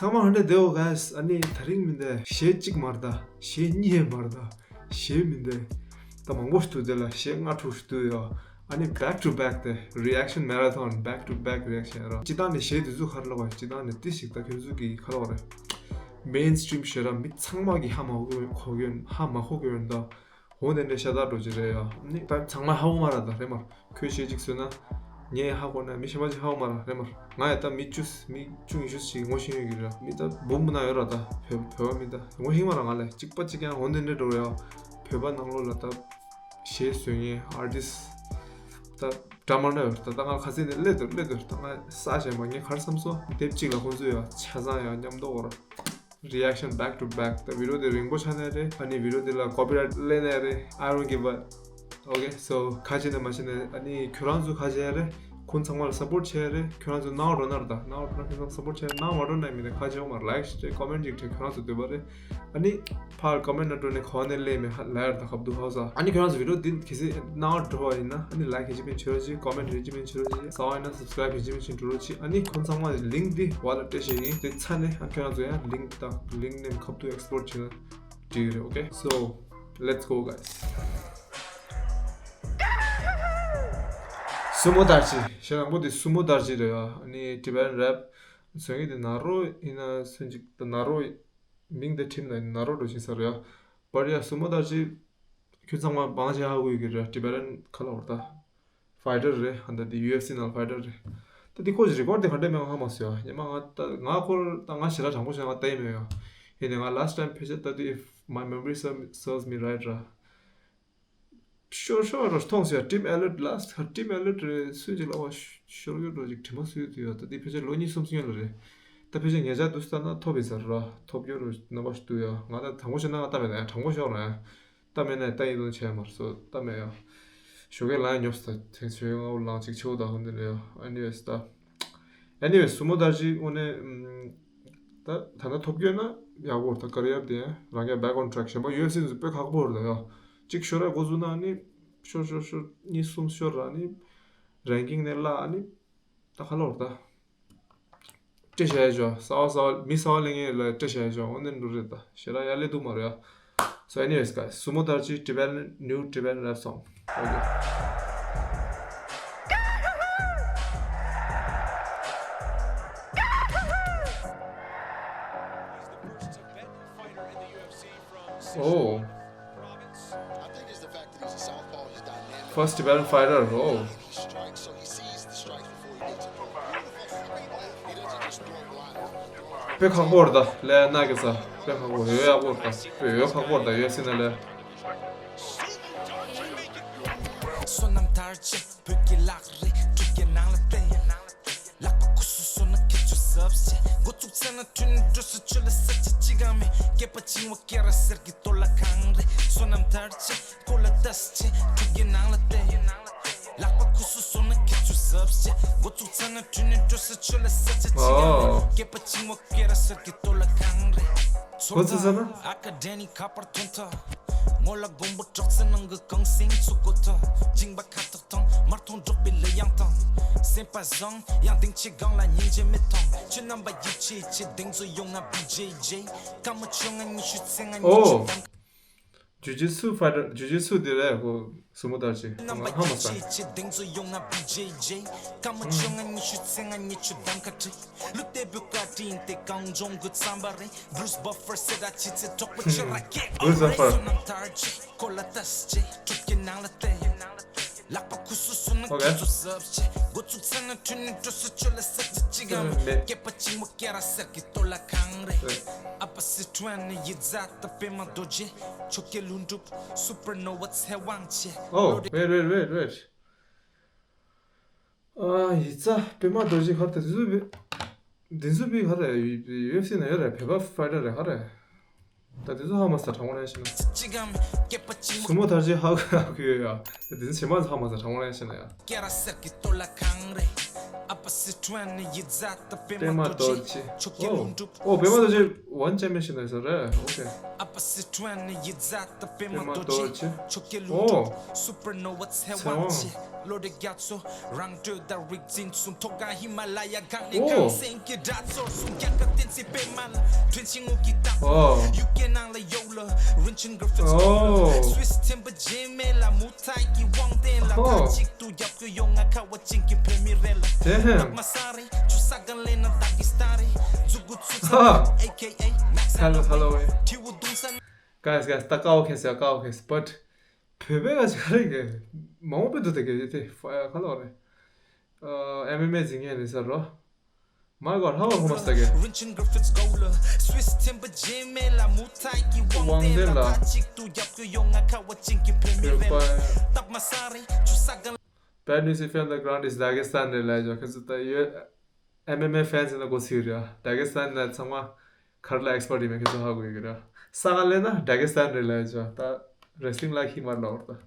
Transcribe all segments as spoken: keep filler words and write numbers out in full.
ཚང་མ་ཧ་འདྲ་བདེ་འོ་གས། ཨ་ནི་དེ་རིང་མི་འདི་གཞས་གཅིག་མ་རེད་ད། གཞས་གཉིས་མ་རེད་ད། གཞས་མི་འདི་ད་མང་པོ་ཞིག་འདུག་དེ་ལ་གཞས་ལྔ་དྲུག་ཞིག་འདུག་ཡ། ཨ་ནི་back to back དེ་reaction marathon, back to back reaction ར། སྤྱིར་བཏང་ནས་གཞས་དེ་ཚོ་ག་རེ་ལབ་པ། སྤྱིར་བཏང་ནས་ཏི་ཞིག་ད་ཁྱོད་ཚོ་གི་ག་རེ་ལབ་པ་རེད། Mainstream གཞས་ར། མི་ཚང་མ་གི་ཧ་མ་གོ་གོ་ཡོད། ཧ་མ་གོ་གོ་ཡོད་ད། འོ་དེ་འདྲའི་ཤ་སྟག་འགྲོ་གི་རེད་ཡ། ནི་ད་ཚང་མ་ཧ་གོ་མ་རེད་ད། རེད་མ་རེད། ཁྱོད་གཞས་གཅིག་བཟོས་ན་ངས་ཧ་གོ་ན་མི་གཞན་པ་ཅིག་ཧ་གོ་མ་རེད། རེད་མ་རེད། ང་ཡ་ད་མི་བཅུ་མི་བཅུ་ཉི་ཤུ་ཞིག་ངོ་ཤེས་ཡོད་ཀྱི་རེད། མི་ད་འབུམ་ནང་ཡོད་ར་ད། བོད་བོད་པ་མི་ད་ངོ་ཤེས་མ་རེད། ང་ལ་གཅིག་པ་གཅིག་རྐྱང་འོ་དེ་འདྲ་འགྲོ་ཡ། བོད་པ་ནང་ལོགས་ལ་ད་གཞས་བཟོ་མཁན་artist ད་འདྲ་མ་འདྲ་ཡོད་ར་ད། ད་ང་ཁ་སང་ནས་སླེབས་འདུག་སླེབས་འདུག་ད་ང་ས་གཞན་པ་ངས་ག་རེ་བསམ་སོང་། དེབ་གཅིག་ལ་ཁོང་ཚོས་ཡ་ཆ་ཚང་ཡ་མཉམ་དུ་འོ་ར། Reaction back to back ད་video དེ་རིང་པོ་ཆགས་ནའི་རེད། ཨ་ནི་video དེ་ལ་copyright སླེབས་ནའི་རེད། I don't give a okay. So ག་བྱས་ནའི་མ་བྱས་ནའི་ཨ་ནི་ཁྱོད་རང་ཚོ་ག་བྱས་རེད། ཁོང་ཚང་མ་ལ་support བྱས་རེད། ཁྱོད་རང་ཚོ་ནང་འགྲོ་ན་རེད་ད། ནང་འགྲོ་ན་ཁྱོད་ཚང་support བྱས་རེད། ནང་མ་འགྲོ་ན་མི་ནི་ག་བྱས་འོ་མ་like ཅིག་སྤྲད། comment ཅིག་སྤྲད། ཁྱོད་རང་ཚོ་འདོད་པ་རེད། ཨ་ནི་ཕར་comment ནང་འགྲོ་ནས་ག་ནས་སླེབས་མེད་ཧ་ལབ་ཡ་རེད་ད། ཁབ་ཏུ་ཧ་ས། ཨ་ནི་ཁྱོད་རང་ཚོ་video འདི་གལ་སྲིད་ནང་འགྲོ་བ་ཡིན་ན་ཨ་ནི་like ཧེ་ཅི་པིན་བྱེད་རོགས་གྱིས། comment ཧེ་ཅི་པིན་བྱེད་རོགས་གྱིས། གསར་པ་ཡིན་ན་subscribe ཧེ་ཅི་པིན་བྱེད་འགྲོ་རོགས་གྱིས། ཨ་ནི་ཁོང་ཚང་མ་link འདི་བར་ལ་སྤྲད་བཞག་ཡིན། དེ་ཚ་ནས་ཨ་ཁྱོད་རང་ཚོ་ཡང་link དང་link name ཁབ་ཏུ་export བྱེད་ན་འགྲིག་གི་རེད། Okay, so let's go guys. སུ་མོ་དར་ཅི། གཞས་དང་པོ་དེ་སུ་མོ་དར་ཅི་རེད་ཡ། ཨ་ནི་Tibetan rap བཟོ་མཁན་དེ་ན་རོ་ཡིན་ན་སུན་ཅིག་ད་ན་རོ་མིང་དེ་ཁྲིམས་ན་ན་རོ་འགྲོ་བཞིན་ས་རེད་ཡ། པར་ཡ་སུ་མོ་དར་ཅི་ཁྱོད་ཚང་མ་མང་ཆེ་ཧ་གོ་ཡོད་ཀྱི་རེད། Tibetan ག་ལབ་དགོས་རེད་ད། fighter རེད། ཧ་ད་དེ་ཡུ་ཨེཕ་སི་ནང་fighter རེད། ད་དེ་ཁོ་ཅིག་record དེ་ག་འདྲ་མེད་ཧ་མ་སོང་ཡ། ཉི་མ་ང་ད་ང་ཁོ་ད་ང་ཞེ་དྲག་དྲང་པོ་བཤད་ན་ང་ལྟ་ཡི་མེད་ཡ། ཡིན་ནའི་ང་last time ཕལ་ཆེར་ད་དེ་if my memory serves serves me right ར། ཤོར་ཤོར་ར་མཐོང་སོང་ཡ། Team Alert last Team Alert རེད། སུ་ཅིག་ལབ་པ་ཤོར་ཡོད་འགྲོ་ཅིག་དྲི་མ་སུ་ཡོད་དུ་ཡ། ད་དེ་ཕལ་ཆེར་ལོ་གཉིས་གསུམ་སྔོན་ལ་རེད། ད་ཕལ་ཆེར་ཉེ་ཆར་དུས་ལྟར་ན་ཐོབ་ཡིན་ས་ར། ཐོབ་ཡོད་རུ་རྣམ་པ་ཞིག་འདུག་ཡ། ང་ད་དྲང་པོ་བཤད་ན་ང་ལྟ་མེད་ན་ཡ། དྲང་པོ་ཤོར་ན་ཡ། ལྟ་མེད་ན་ལྟ་ཡིན་དོན་བྱས་མ་རེད་སོ། ལྟ་མེད་ཡ། ཞོགས་ཀས་ལངས་ཡ་ཉོབ་སོང་ད། ཐེངས་ཆོས་ངའོ་ལངས་ཅིག་ཆེའོ་ད་ཧོན་དེ་ལ་ཡ། Anyways ད། Anyways སུ་མོ་དར་ཅི་དངོས་གནས་ཨམ། ད་ད་ལྟ་ཐོབ་རྒྱུ་ན་ཡག་པོ་རེད་ད། career དེ་རང་ག་back on track གཞན་པ་ཡུ་ཨེཕ་སི་ཚོ་དཔེ་ཁག་པོ་རེད་ད་ཡ། གཅིག་ཤོར་ར་འགོ་བཙུགས་ན་ནི་ཤོར་ཤོར་ཤོར་གཉིས་གསུམ་ཤོར་ར་ནི་ranking ནས་བརླག་ནི་ད་ག་ལོར་ད། སྤྲད་བྱས་ཡོད་ས་བ་ས་བ་མི་ས་བ་ལེན་ངེས་ལ་སྤྲད་བྱས་ཡོད་འོ་ནི་འགྲོ་རེད་ད། ཞེ་དྲག་ཡ་ལེ་འདུག་མ་རེད་ཡ། So anyways guys སུ་མོ་དར་ཅི་Tibetan new Tibetan rap song. Okay. Oh. First Tibetan fighter. Oh. དཔེ་ཁག་པོ་རེད་ད། ལས་ན་གི་ས་དཔེ་ཁག་པོ་ཡོད། ཡག་པོ་རེད་ད། དཔེ་ཡོད་ཁག་པོ་རེད་ད། ཡོད་སྲིད་ན་ལས། བསོད་ནམས་དར་ཅན་བོད་ཀྱི་ལག་རེད། འཕྲུལ་རྒྱལ་ནང་ལ་བསྟན། ལག་པ་ཁུ་སུ་སོ་ན་ཁྱེད་ཚོ་གཟབ་བྱས། འགོ་བཙུགས་ཚར་ན་ཁྲུས་ནས་འགྲོ་ས་ཆུ་ལ་ས་ཆ་གཅིག་གང་མེད། སྐེད་པ་བཅིང་བ་སྐེ་ར་གསེར་གྱི་སྟོད་ལྭ་གང་རེད། བསོད་ནམས་དར་ཅན་གོ་ལ་ཏ་སི་ཅན་འཕྲུལ་རྒྱལ་ནང་ལ་བསྟན། ལག་པ་ཁུ་སུ་སོ་ན་ཁྱེད་ཚོ་གཟབ་བྱས། འགོ་བཙུགས་ཚར་ན་ཁྲུས་ནས་འགྲོ་ས་ཆུ་ལ་ས་ཆ་གཅིག་གང་མེད། ཨོ། སྐེད་པ་བཅིང་བ་སྐེ་ར་གསེར་གྱི་སྟོད་ལྭ་གང་རེད། འགོ་བཙུགས་ཚར་ན། ཨ་ཀ་ཌེ་ནི་ཁ་པར་ཐོན་ཐལ། ངོ་ལ་མགོན་པོ་གྲགས་ཚེ་ནང་གི་གངས་སེང་ཚོ་གོ་ཐལ། སྦྱིན་པ་ཁ་ཐག་དང་མར་ཐོང་འབྲོག་པའི་གླུ་དབྱངས་དང་། སེམས་པ་བཟང་ཡང་སྡིངས་ཆའི་སྒང་ལ་སྙིང་རྗེ་མེད་དང་། ཁྱེད་རྣམ་པ་ཡིད་ཆེས་ཆེ་གདེང་ཚོད་ཡོང་ང་བི་ཇེ་ཇེ། སྐར་མ་བཅོ་ལྔ་ཉི་ཤུ་ཚེ་ལྔ་ཉི་ཤུ། ཨོ། དམ། ཇུ་ཇི་སུ་ཕའི་ཊར། ཇུ་ཇི་སུ་དེ་རེད་གོ། སུ་མོ་དར་ཅི། ང་ཧ་མ་སང་། Bruce Buffer. Okay. ཨ་པ་སི་ཁྲོན་ནི་ཡིད་མཛའ་དང་པད་མ་རྡོ་རྗེ། ཆོས་རྒྱལ་ཀླུ་སྒྲུབ་Supernova ཚེ་དབང་ཆེ། Oh, wait, wait, wait, wait. ཨ་ཡིད་མཛའ་པད་མ་རྡོ་རྗེ་ག་རེ་ད། འདི་ཚོ་བི་འདི་ཚོ་བི་ག་རེ་ཡུ་ཨེཕ་སི་ན་ཡོད་རེད། བོད་པ་ཕའི་ཊར་རེད་ག་རེ། ད་འདི་ཚོ་ཧ་མ་སང་དྲང་པོ་ལན་ཤེས་ན། སུ་མོ་དར་ཅི་ཧ་གོ་ཡོད་ཡ། ད་འདི་ཚོ་བྱེ་མ་ཚོ་ཧ་མ་སང་དྲང་པོ་ལན་ཤེས་ན་ཡ། སྐེ་ར་གསེར་གྱི་སྟོད་ལྭ་གང་རེད། ཨ་པ་སི་ཁྲོན་ནི་ཡིད་མཛའ་དང་པད་མ་རྡོ་རྗེ། ཆོས་རྒྱལ་ཀླུ་སྒྲུབ། ཨོ། པད་མ་རྡོ་རྗེ་ཝན་ཅེམ་པི་ཡན་ཤིབ་ན་ཡོད་ས་རེད། ཨོ་ཁེ། ཨ་པ་སི་ཁྲོན་ནི་ཡིད་མཛའ་དང་པད་མ་རྡོ་རྗེ། ཆོས་རྒྱལ་ཀླུ་སྒྲུབ། Supernova ཚེ་དབང་ཆེ། བློ་གྲོས་རྒྱ་མཚོ་རང་གྲོལ་དང་རིག་འཛིན་གསུམ། ཐོག་ཁ་ཧི་མ་ལ་ཡ་གངས་ལས། ཨོ། གངས་སེང་གི་སྒྲ་ཚོར་གསུམ། རྒྱ་གར་བསྟན་འཛིན་པད་མ་ལ་ཐོན་ཕྱིན་དངུལ་གྱི་རྟགས། ཨོ། ཡུལ་སྐད་ནང་ལ་ཡོད་ལ་རིན་ཆེན་གྷི་རི་ཕིད་ཨོ། སུའིས་ཐེམ་པ་རྗེས་མེད་ལ་མུ་མཐའི་གི་དབང་ལྡན་ལ། ཨོ། མཐའ་གཅིག་ཏུ་རྒྱབ་སྐྱོར་ཡོད་ང་ཁ་བ་ཅན་གྱི་བོད་མི་རེད་ལ། དེ་ཧེ། རྟགས་མ་ས་རེད་ཆུ་ས་ག་ལེ་ན་དག་གི་སྟ་རེད། མཛུ་གུ་ཚུ་ཚ། ཨ། ཨེ་ཀེ་ཨེ་མེག་ཧེ་ལོ་ཧེ་ལོ་ཝེ། ཁྲིའུ་གདུང་ས་ན། Guys, guys, ད་ཀའོ་ཁེ་སི་ཡ་ཀའོ་ཁེ་སི། But བོད་པའི་ག་ཅིག་ག་རེ་གི་མང་པོ་འདུག་ད་གི་དེ་ཁ་ལོ་རེད། ཨ། ཨེམ་ཨེམ་ཨེ་འཛིན་མཁན་རེད་ཟེར་རོ། མ་གོ་ལྷ་བ་ཧོ་མ་སྟ་གི། རིན་ཆེན་གྷི་རི་ཕིད་གོ་ལ་སུའིས་ཐེམ་པ་རྗེས་མེད་ལ་མུ་མཐའི་གི་དབང་ལྡན་ལ། མཐའ་གཅིག་ཏུ་རྒྱབ་སྐྱོར་ཡོད་ང་ཁ་བ་ཅན་གྱི་བོད་མི་རེད་ལ། རྟགས་མ་ས་རེད་ཆུ་ས་ག་Bad news, if you're on the ground, is Dagestan རེད་ལ་ཇོ་ཁེ་སི་ད་ཡོད། ཨེམ་ཨེམ་ཨེ་ཕེན་སི་ཡིན་ན་གོ་སི་རེད། ཌ་གེ་སི་ཐན་ན་ཚང་མ་ག་རེ་ལ་ཨེག་སི་པར་ཊི་ཡིན་མིན་ཁྱེད་ཚོ་ཧ་གོ་ཡོད་ཀྱི་རེད། ས་ག་ལེ་ན་ཌ་གེ་སི་ཐན་རེད་ལ་ཇོ་ད་རེ་སི་ལིང་ལ་ཧི་མར་ལ་འོར་ད།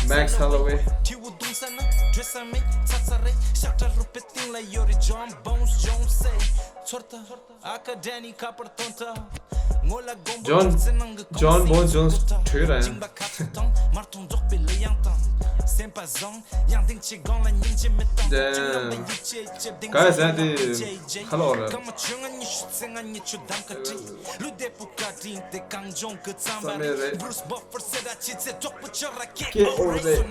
Max Holloway. John, John Bon Jones གྲོས་ར་ཡང་། Damn. Guys, ཡང་དེ་ཁ་ལོ་ར། བསམ་མེད་རེད། ཀེ་ཨོ་རེད།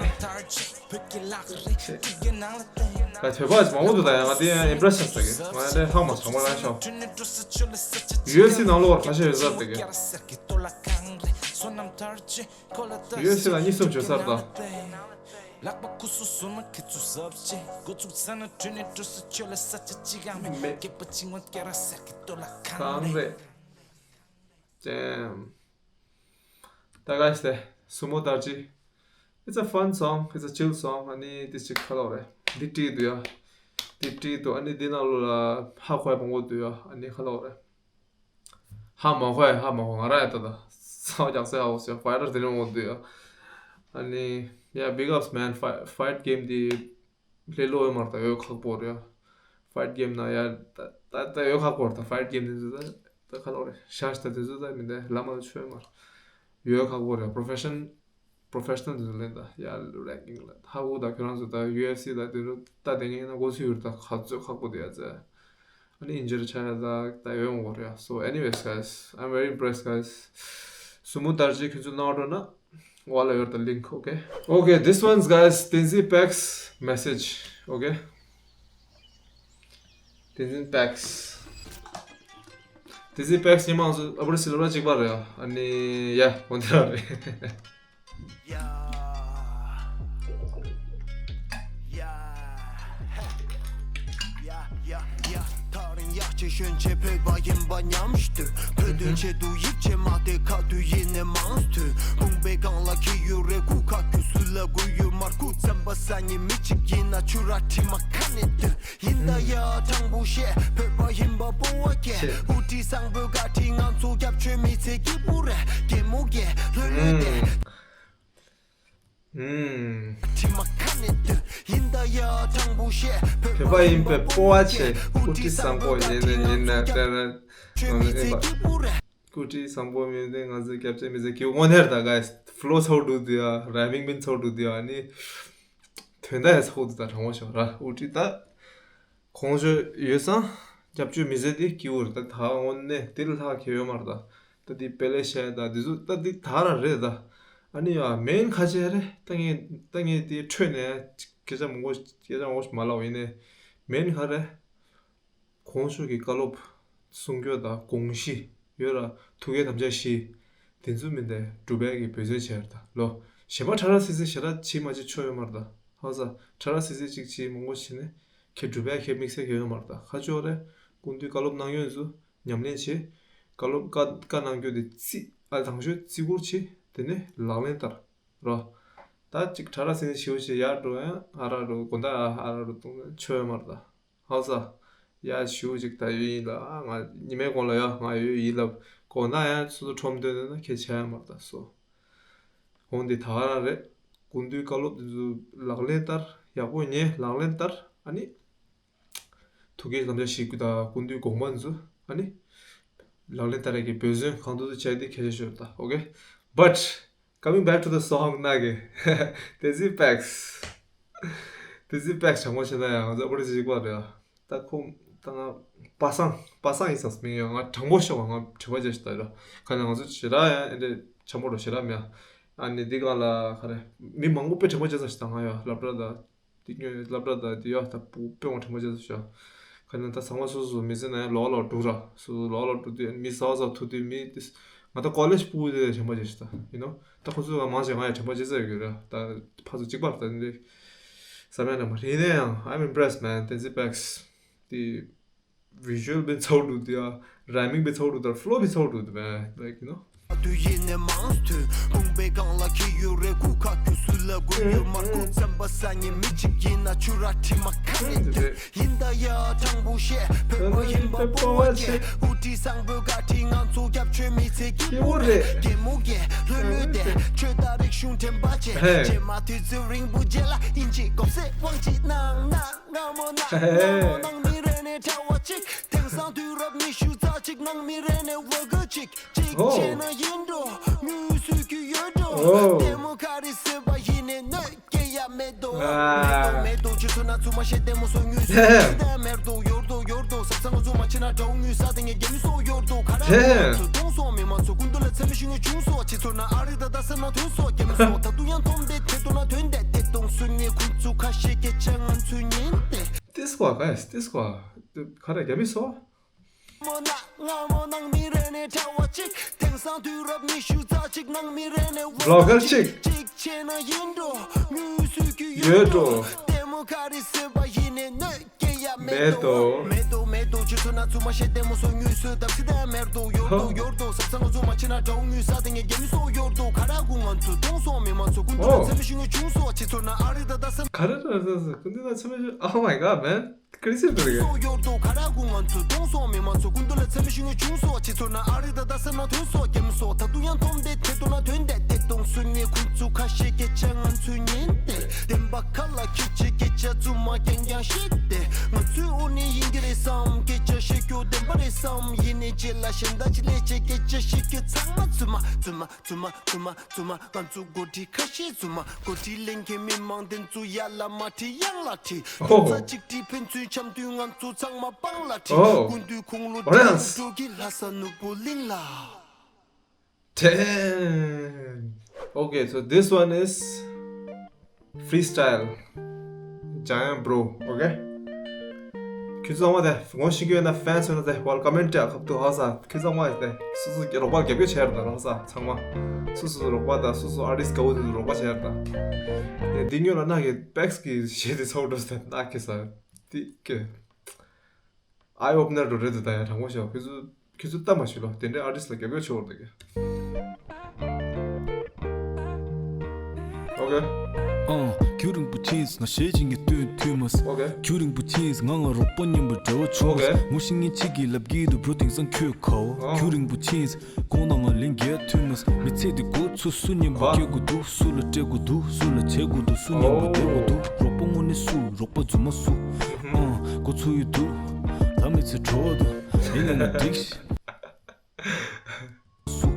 ད་བོད་པ་མང་པོ་འདུག་ད་ཡང་ང་དེ་ཡང་ཨིམ་པྲེ་སི་ཆགས་ས་གི་ང་དེ་ལྷག་མ་ཚང་མ་རང་ཤོག་ཡུ་ཨེཕ་སི་ནང་ལོགས་ཁ་ཤས་ཡོད་ས་རེད་ད་གི་ཡུ་ཨེཕ་སི་ལ་གཉིས་གསུམ་བྱོས་ས་རེད་ད། མེད། གང་རེད། Damn. ད་ག་ཞེས་སུ་མོ་དར་ཅི། It's a fun song, it's a chill song. ཨ་ནི་དེ་ཅིག་ཁ་ལོ་རེད། འདི་བྲིས་འདུག་ཡ། འདི་བྲིས་འདུག་ཨ་ནི་འདི་ནང་ལོགས་ལ་ཧ་གོ་ཡ་མང་པོ་འདུག་ཡ། ཨ་ནི་ཁ་ལོ་རེད། ཧ་མ་གོ་ཡ་ཧ་མ་གོ་ང་རང་ཡ་ད་ད་ཚ་བ་རྒྱག་སའི་ཧ་གོ་སོང་ཡ། ཕའི་ཊར་དེ་འདྲ་མང་པོ་འདུག་ཡ། ཨ་ནི་yeah, big ups man. Fight, fight game དེ་ལས་སླ་པོ་ཡོད་མ་རེད་ད། ཡོད་ཁག་པོ་རེད། ཕའི་ཊི་གེམ་ནང་ཡ་ད་ད་ད་ཡོད་ཁག་པོ་རེད་ད། ཕའི་ཊི་གེམ་དེ་ཚོ་ད་ད་ཁ་ལོ་རེད། ཤ་ཤ་ད་དེ་ཚོ་ད་མི་འདའ་ལ་མ་ཆོད་མ་རེད། ཡོད་ཁག་པོ་རེད། པོ་རོ་ཕེ་ཤན་པོ་རོ་ཕེ་ཤ་ནལ་དེ་ཚོ་ལེན་ད་ཡ་རེང་ཀིང་ལ་ཧ་གོ་ད། ཁྱོད་རང་ཚོ་ད་ཡུ་ཨེཕ་སི་ད་དེ་ཚོ་ད་དེ་ངས་ན་གོ་ཚུལ་ཡོད་ད། ཁ་ཚོད་ཁག་པོ་དེ་ཡ་ཙེ། ཨ་ནི་ཨིན་ཇུ་རི་ཆགས་ཡ་ད་ད་ཡོད་འོང་གོ་རེད་ཡ། So anyways guys, I'm very impressed guys. སུ་མོ་དར་ཅི་ཁྱོད་ཚོ་ནང་འགྲོ་ན། While I got the link, okay? Okay, this one's guys, Tenzin Pac's message, okay? Tenzin Pac's. Tenzin Pac's ཉི་མ་སུ་ཨ་བར་སི་ལོ་ར་གཅིག་པ་རེད། ཨ་ནི་ཡ་འོན་ཏེ་རེད། ཡ་ཡ་ཡ། ཐག་རིང་ཡ་གཅིག་ཤོན་ཆེ་བོད་པ་ཡིན་པ་ཉམས་ཤིག་ཏུ། བོད་དོན་ཆེད་དུ་ཡིད་ཆེས་མ་དེ་ཁ་དུས་ཡིན་ནས་མང་དུ། དགོངས་པའི་སྒང་ལ་འཁྱེར་ཡོད་རེད། སྐུ་ཁ་ཁུ་སུ་ལ་དགོས་ཡོད་མར་སྐུ་བཙན་པ་ས་ཉི་མི་གཅིག་ཡིན་ན་ཆུ་ར་ཁྲི་མ་ཁ་ནས་དུ་ཡིན་ད་ཡ་དྲང་པོ་བཤད། བོད་པ་ཡིན་པ་སྤོབས་པ་སྐྱེ། བཤད། དབུ་ཁྲིད་བཟང་པོའི་བཀའ་ཁྲིད་ང་ཚོ་རྒྱབ་ཆོས་མི་ཚེ་སྐྱིད་པོ་རེད། གད་མོ་རྒྱག་ལྷོད་ལྷོད་དེ། ཨུམ། བོད་པ་ཡིན་པའི་སྤོབས་པ་ཆེ། དབུ་ཁྲིད་བཟང་པོ་ཡིན་ན་ཡིན་ན་ལྟར་ང་ཚོ་ཡིན་པ། སྐུ་ཁྲིད་བཟང་པོ་མིན་ཏེ་ང་ཚོའི་སྐྱབས་རྗེ་མི་ཚེ་སྐྱིད་པོ་དངོས་གནས་ད་guys flow ཚ་པོ་འདུག་འདུག་ཡ། རའི་མིང་མིན་ཚ་པོ་འདུག་འདུག་ཡ། ཨ་ནི་དོན་དག་ཡ་ཚ་པོ་འདུག་ད་དྲང་པོ་ཤོད་ར། དབུ་ཁྲིད་ད། གོང་ཞུས་ཡོད་ཙང་སྐྱབས་བཅོལ་མི་ཟེར་དེ་སྐྱིད་པོ་རེད། ད་ད་དངོས་གནས་དེ་ལས་ལྷག་གི་ཡོད་མ་རེད་ད། ད་དེ་དཔེ་ལས་བཤད་ད་དེ་ཚོ་ད་དེ་ད་རང་རེད་ད། ཨ་ནི་ཡ་མེན་ཁ་ཆེ་རེད། ད་ངས་ད་ངས་དེ་འཕྲོས་ནས་སྐད་ཆ་མང་པོ་སྐད་ཆ་མང་པོ་ཞིག་མ་ལབ་ཡིན་ནས་མེན་ཁ་རེད། གོང་ཞུས་ཀྱི་བཀའ་སློབ་གསུང་སྐྱོར་དང་དགོངས་གཞི་ཡོད་ར། ཐུགས་བསྐྱེད་དམ་བཅའ་བཞི། དེ་ཚོ་མིན་ཏེ་སྒྲུབ་པའི་གི་འབད་བརྩོན་བྱས་ར་ད་ལོ། གཞན་པ་ཁྲ་ཁྲ་སིལ་སིལ་ཞེ་དྲག་བྱེད་མ་བྱེད་ཆོ་ཡོད་མ་རེད་ད། ཧ་ས་ཁྲ་ཁྲ་སིལ་སིལ་ཅིག་བྱེད་མང་པོ་བྱེད་ནས་ཁྱེད་སྒྲུབ་པའི་ཁྱེད་དམིགས་བསལ་ཁྱེད་ཡོད་མ་རེད་ད། ཁ་ཆོ་རེ། སྐུ་མདུན་བཀའ་སློབ་གནང་ཡོད་ཚོ་ཉམས་ལེན་བྱེད། བཀའ་སློབ་བཀའ་བཀའ་གནང་རྒྱུ་དེ་རྩིས་ཨ་དང་ཤོས་རྩིས་བཀུར་བྱེད། དེ་ནས་ལག་ལེན་བསྟར་རོ། ད་ཅིག་ཁྲ་ཁྲ་སིལ་སིལ་ཞེ་པོ་བྱེད་ཡར་འགྲོ་ཡང་ཨ་ར་འགྲོ་དགོང་དག་ཨ་ཨ་ར་འགྲོ་གཏོང་ཆོ་ཡོད་མ་རེད་ད། ཧ་ས། ཡ་ཞུ་ཅིག་ད་ཡོད་ཡིན་ལ་ཨ་ང་ཉི་མའི་གོང་ལ་ཡ་ང་ཡོད་ཡིན་ལབ། གོང་ན་ཡ་སོ་སོ་ཁྲོམ་སྟོན་ན་ཁྱེད་ཆ་ཡ་མ་ད་སོ། འོང་འདི་ད་ག་རང་རེད། སྐུ་མདུན་བཀའ་སློབ་འདི་ཚོ་ལག་ལེན་བསྟར་ཡག་པོ་ཉན་ལག་ལེན་བསྟར་ཨ་ནི། ཐུགས་ཀྱི་དམ་བཅའ་བཞེས་རྒྱུ་དང་སྐུ་མདུན་དགོངས་པ་འདི་ཚོ་ཨ་ནི། ལག་ལེན་བསྟར་ཡག་གི་འབད་བརྩོན་གང་ཐུབ་ཐུབ་བྱས་ཏེ་ཁྱེད་ཆ་ཞོར་ད་okay but Coming back to the song ནག་གི། བསྟན་འཛིན་པེགས། བསྟན་འཛིན་པེགས་དྲང་པོ་བཤད་ན་ཡང་ང་ཚོ་ཨ་པོ་ལོ་ཇི་ཅིག་པ་རེད། ད་ཁོང་ད་ང་པ་སངས་པ་སངས་ཡིན་ཙང་མིན་ཡང་ང་དྲང་པོ་ཤོད་ང་དྲི་བ་བྱས་ཤིག་ད་ར་ཁ་ན་ང་ཚོ་ཞེ་དྲག་ཡང་ཨེ་འདྲ་ཆེན་པོ་རུ་ཞེ་དྲག་མེད། ཨ་ནི་འདི་གང་ལ་ག་རེ་མི་མང་པོ་དཔེ་དྲི་བ་བྱས་ཙང་ཞིག་ད་ང་ཡང་སློབ་གྲྭ་ད། དེ་སྔོན་སློབ་གྲྭ་དང་དེ་ཡག་ད་སྤུ་དཔེ་མང་དྲན་པ་བྱས་སོ་ཤོག་ཁ་ན་ད་ཚང་མ་སོ་སོ་མི་ཚེ་ན་ཡང་ལོག་ལོག་འགྲོ་ར་སོ་སོ་ལོག་ལོག་འགྲོ་དུས་མི་ཟ་བ་ཟ་ཐུབ་དུས་མི་དེ་ང་ད་ཀོ་ལེཇ་སྤུ་དེ་དྲན་པ་བྱས་ཤི་ད་ཡིན་ནོ། ད་ཁོ་ཚོ་ལ་མང་ཆེ་ང་ཡང་དྲན་པ་བྱས་ས་ཡོད་གི་ར་ད་ཕ་ཚོ་གཅིག་པར་ད་འདི་བསམ་ཡང་ན་མ་རེད། ཡིན་ན་ཡང་I'm impressed man བསྟན་འཛིན་པེགས་དེ། Visual been so good yeah, rhyming been so good, flow been so good man, like you know. དུས་ཡིན་ནས་མང་དུས་དགོངས་པའི་སྒང་ལ་འཁྱེར་ཡོད་རེད། ཁུག་ཁ་ཁུ་སུ་ལ་དགོས་ཡོད་མར་ཁུག་བཙན་པ་ས་ཉིན་མི་གཅིག་ཡིན་ན་ཆུ་ར་ཁྲི་མ་ཁ་རེད་དུས་ཡིན་ད་ཡ་དྲང་པོ་བཤད་བོད་པ་ཡིན་པ་སྤོ་བ་བྱེད་དབུ་ཁྲིད་བཟང་པོའི་བཀའ་ཁྲིད་ང་ཚོ་རྒྱབ་ཆོས་མི་ཚེ་སྐྱིད་པོ་རེད། རྒན་མོ་རྒན་ལྷོད་ལྷོད་དེ་ཆོས་དང་རིག་གཞུང་དྲན་པ་བྱེད་རྗེས་མ་དུས་ཚོད་རིང་པོ་རྗེས་ལ་ཨིན་ཇི་གོམས་སྲས་དབང་ཅིག་གནང་ན། སྔ་མོ་ན་སྔ་མོ་ནང་མི་རེ་ནས་གྲྭ་བ་གཅིག་དེང་སང་དུས་རབས་ཉི་ཤུ་རྩ་གཅིག་ནང་མི་རེ་ནས་ཝ་ག་གཅིག་གཅིག་བྱས་ན་ཡིན་འགྲོ་དངུལ་སུས་ཀྱི་ཡོད་འགྲོ་ལྟད་མོ་ག་རེ་སེམས་པ་ཡིན་ནས་གནོད་སྐྱེ་ཡ་མེད་དོ་མེད་དོ་མེད་དོ་ཅི་ཚོ་ན་ཚུ་མ་ཤེས་ལྟད་མོ་སོ་དངུལ་སུས་ཀྱི་ཡོད་དོ་མེད་དོ་ཡོར་དོ་ཡོར་དོ་ས་ཚང་ཚུ་མ་ཕྱི་ན་གྲྭ་བ་དངུལ་ས་དེ་ངས་རྒྱ་མི་སོ་ཡོར་དོ་ག་ར་ཚོ་གཏོང་སོ་མི་མ་ཚོ་ཀུན་ཏུ་ལ་ཚེ་མི་ཤུ་ངས་བྱུང་སོ་ཅི་ཚོ་ན་ཨ་རི་ད་ད་སེ་ན་དོན་སོ་རྒྱ་མི་སོ་ད་དུ་ཡང་མཐོང་དེ་དེ་དོ་ན་དོན་དེ་དེ་གཏོང་སུ་ངས་ཁུ་ཚུ་ཁ་ཤས་སྐད་ཆ་ང་ཚུ་ཉན་ཏེ། This one, guys, this one. ག་རེ་རྒྱ་མི་སོ། སྔ་མོ་ནང་མི་རེ་ནས་གྲྭ་བ་གཅིག་དེང་སང་དུས་རབས་ཉི་ཤུ་རྩ་གཅིག་ནང་མི་རེ་ནས་ཝ་ག་གཅིག་གཅིག་བྱས་ན་ཡིན་འགྲོ་དངུལ་སུས་ཀྱི་ཡོད་འགྲོ་ལྟད་མོ་ག་རེ་སེམས་པ་ཡིན་ནས་གནོད་སྐྱེ་ཡ་མེད་དོ། མེད་དོ་མེད་དོ་ཅི་ཚོ་ན་ཚུ་མ་ཤེས་ལྟད་མོ་སོ་དངུལ་སུས་བདག་སི་ད་མེར་དོ་ཡོར་དོ་ཡོར་དོ་ས་ཚང་ཚུ་མ་ཕྱི་ན་གྲྭ་བ་དངུལ་ས་དེ་ངས་རྒྱ་མི་སོ་ཡོར་དོ་ག་ར་གུ་ང་ཚོ་གཏོང་སོང་མི་མ་ཚོ་ཀུན་ཏུ་ལ་ཚེ་མི་ཤུ་ངས་བྱུང་སོ་ཅི་ཚོ་ན་ཨ་རི་ད་ད་སེ་ན་ག་ར་ད་ས་ས་ཀུན་ཏུ་ལ་ཚེ་མི་ཤུ Oh my god man. Crazy ད་རེད། སོ་ཡོར་དོ་ག་ར་གུ་ང་ཚོ་གཏོང་སོང་མི་མ་ཚོ་ཀུན་ཏུ་ལ་ཚེ་མི་ཤུ་ངས་བྱུང་སོ་ཅི་ཚོ་ན་ཨ་རི་ད་ད་སེ་ན་དོན་སོ་རྒྱ་མི་སོ་ད་དུ་ཡང་མཐོང་དེ་དེ་དོ་ན་དོན་དེ་དེ་གཏོང་སུ་ངས་ཁུ་ཚུ་ཁ་ཤས་སྐད་ཆ་ང་ཚུ་ཉན་ཏེ། བདེན་པ་ཁ་ལ་ཁྱི་ཆེ་སྐད་ཆ་རྫུན་མ་རྐྱང་རྐྱང་བཤད་དེ། ང་ཚོའི་འོ་ནི་ཡིན་གྱི་རེད་བསམ་སྐད་ཆ་བཤད་རྒྱུ་བདེན་པ་རེད་བསམ་ཡིན་ནའི་རྗེས་ལ་གཞན་དག་ཅི་ལས་ཆེ་སྐད་ཆ་བཤད་རྒྱུ་ཚང་མ་རྫུན་མ་རྫུན་མ་རྫུན་མ་རྫུན་མ་རྫུན་མ་ང་ཚོ་འགོ་ཁྲིད་ཁ་ཤས་རྫུན་མ་འགོ་ཁྲིད་ལེན་མཁན་མི་མང་དེ་ཚོ་ཡར་ལ་མ་ཁྲིད་ཡར་ལ་ཁྲིད་ཨོ་ཧོ། དོན་རྩ་གཅིག་ཁྲིད་ཕན་ཚུན་འཆམ་དུས་ང་ཚོ་ཚང་མ་སྤང་ལ་ཁྲིད་ཨོ། སྐུ་མདུན་ཁུངས་ལོ་ཨོ་རེད། ཁྲིད་འགྲོ་གི་ལྷ་ས་ནོར་བུ་གླིང་ལ། Damn. Okay, so this one is freestyle. Giant bro, okay? ཁྱོད་ཚང་མ་དེ་ངོ་ཤེས་ཀྱི་ཡོད་ན་ཕེན་སི་ཡོད་ན་དེ་ཝེལ་ཀམ་མེན་ཊི་ཡ་ཁབ་ཏུ་ཧ་ས་ཁྱོད་ཚང་མ་དེ་སོ་སོ་རོགས་པ་རྒྱབ་སྐྱོར་བྱས་ར་ད་ར་ཧ་ས་ཚང་མ་སོ་སོ་རོགས་པ་དང་སོ་སོ་ཨར་ཊིསི་དགའ་བོ་དེ་ཚོ་རོགས་པ་བྱས་ར་ད། དེ་འདི་ཉོ་ལ་ན་གི་པེགས་ཀྱི་གཞས་དེ་ཚོགས་འགྲོ་ས་ན་གི་ས་དེ་ཀྱི། ཨའི་ཨོ་པ་ནར་རེད་ད་ཡ་དྲང་པོ་ཤོད་ཁྱོད་ཚོ་ཁྱོད་ཚོ་ལྟ་མ་ཤེས་ལོ་དེ་འདྲའི་ཨར་ཊིསི་ལ་རྒྱབ་སྐྱོར་ཆེ་བོར་འདུག་གི། ཨོ་ཀེ། ཨང་། རྒྱུན་རིང་པོ་ཕྱིན་ང་ཞེས་བྱིན་གྱི་སྟོན་ཐུས་མ། ཨོ་ཀེ། རྒྱུན་རིང་པོ་ཕྱིན་ང་ང་རོགས་པ་མཉམ་པོ་འབྲེལ་བ་བྱུང་། ཨོ་ཀེ། ངོ་ཤེས་ངེས་ཆིག་གི་ལབ་ཀྱི་འདུག་བྲོ་དེང་སང་ཁྱོད་གའོ། ཨང་། རྒྱུན་རིང་པོ་ཕྱིན་གོང་ན་ང་ལན་རྒྱག་ཐུས་མ། མི་ཚེ་འདི་འགོ་ཚུགས་སུ་མཉམ་པོ་སྐྱེ་དགོས་འདུག་སུ་ལ་སྤྲད་དགོས་འདུག་སུ་ལ་བྱེད་དགོས་འདུག་སུ་མཉམ་པོ་བསྡད་དགོས་འདུག་རོགས་པ་དངོས་གནས་སུ་རོགས་པ་རྫུན་མ་སུ། ཨང་། འགོ་ཚུགས་ཡོད་འདུག་ད་མི་ཚེ་བྲོ་བ་འདུག་ཡིན་ན་ང་འགྲིག་ཤི། སུ།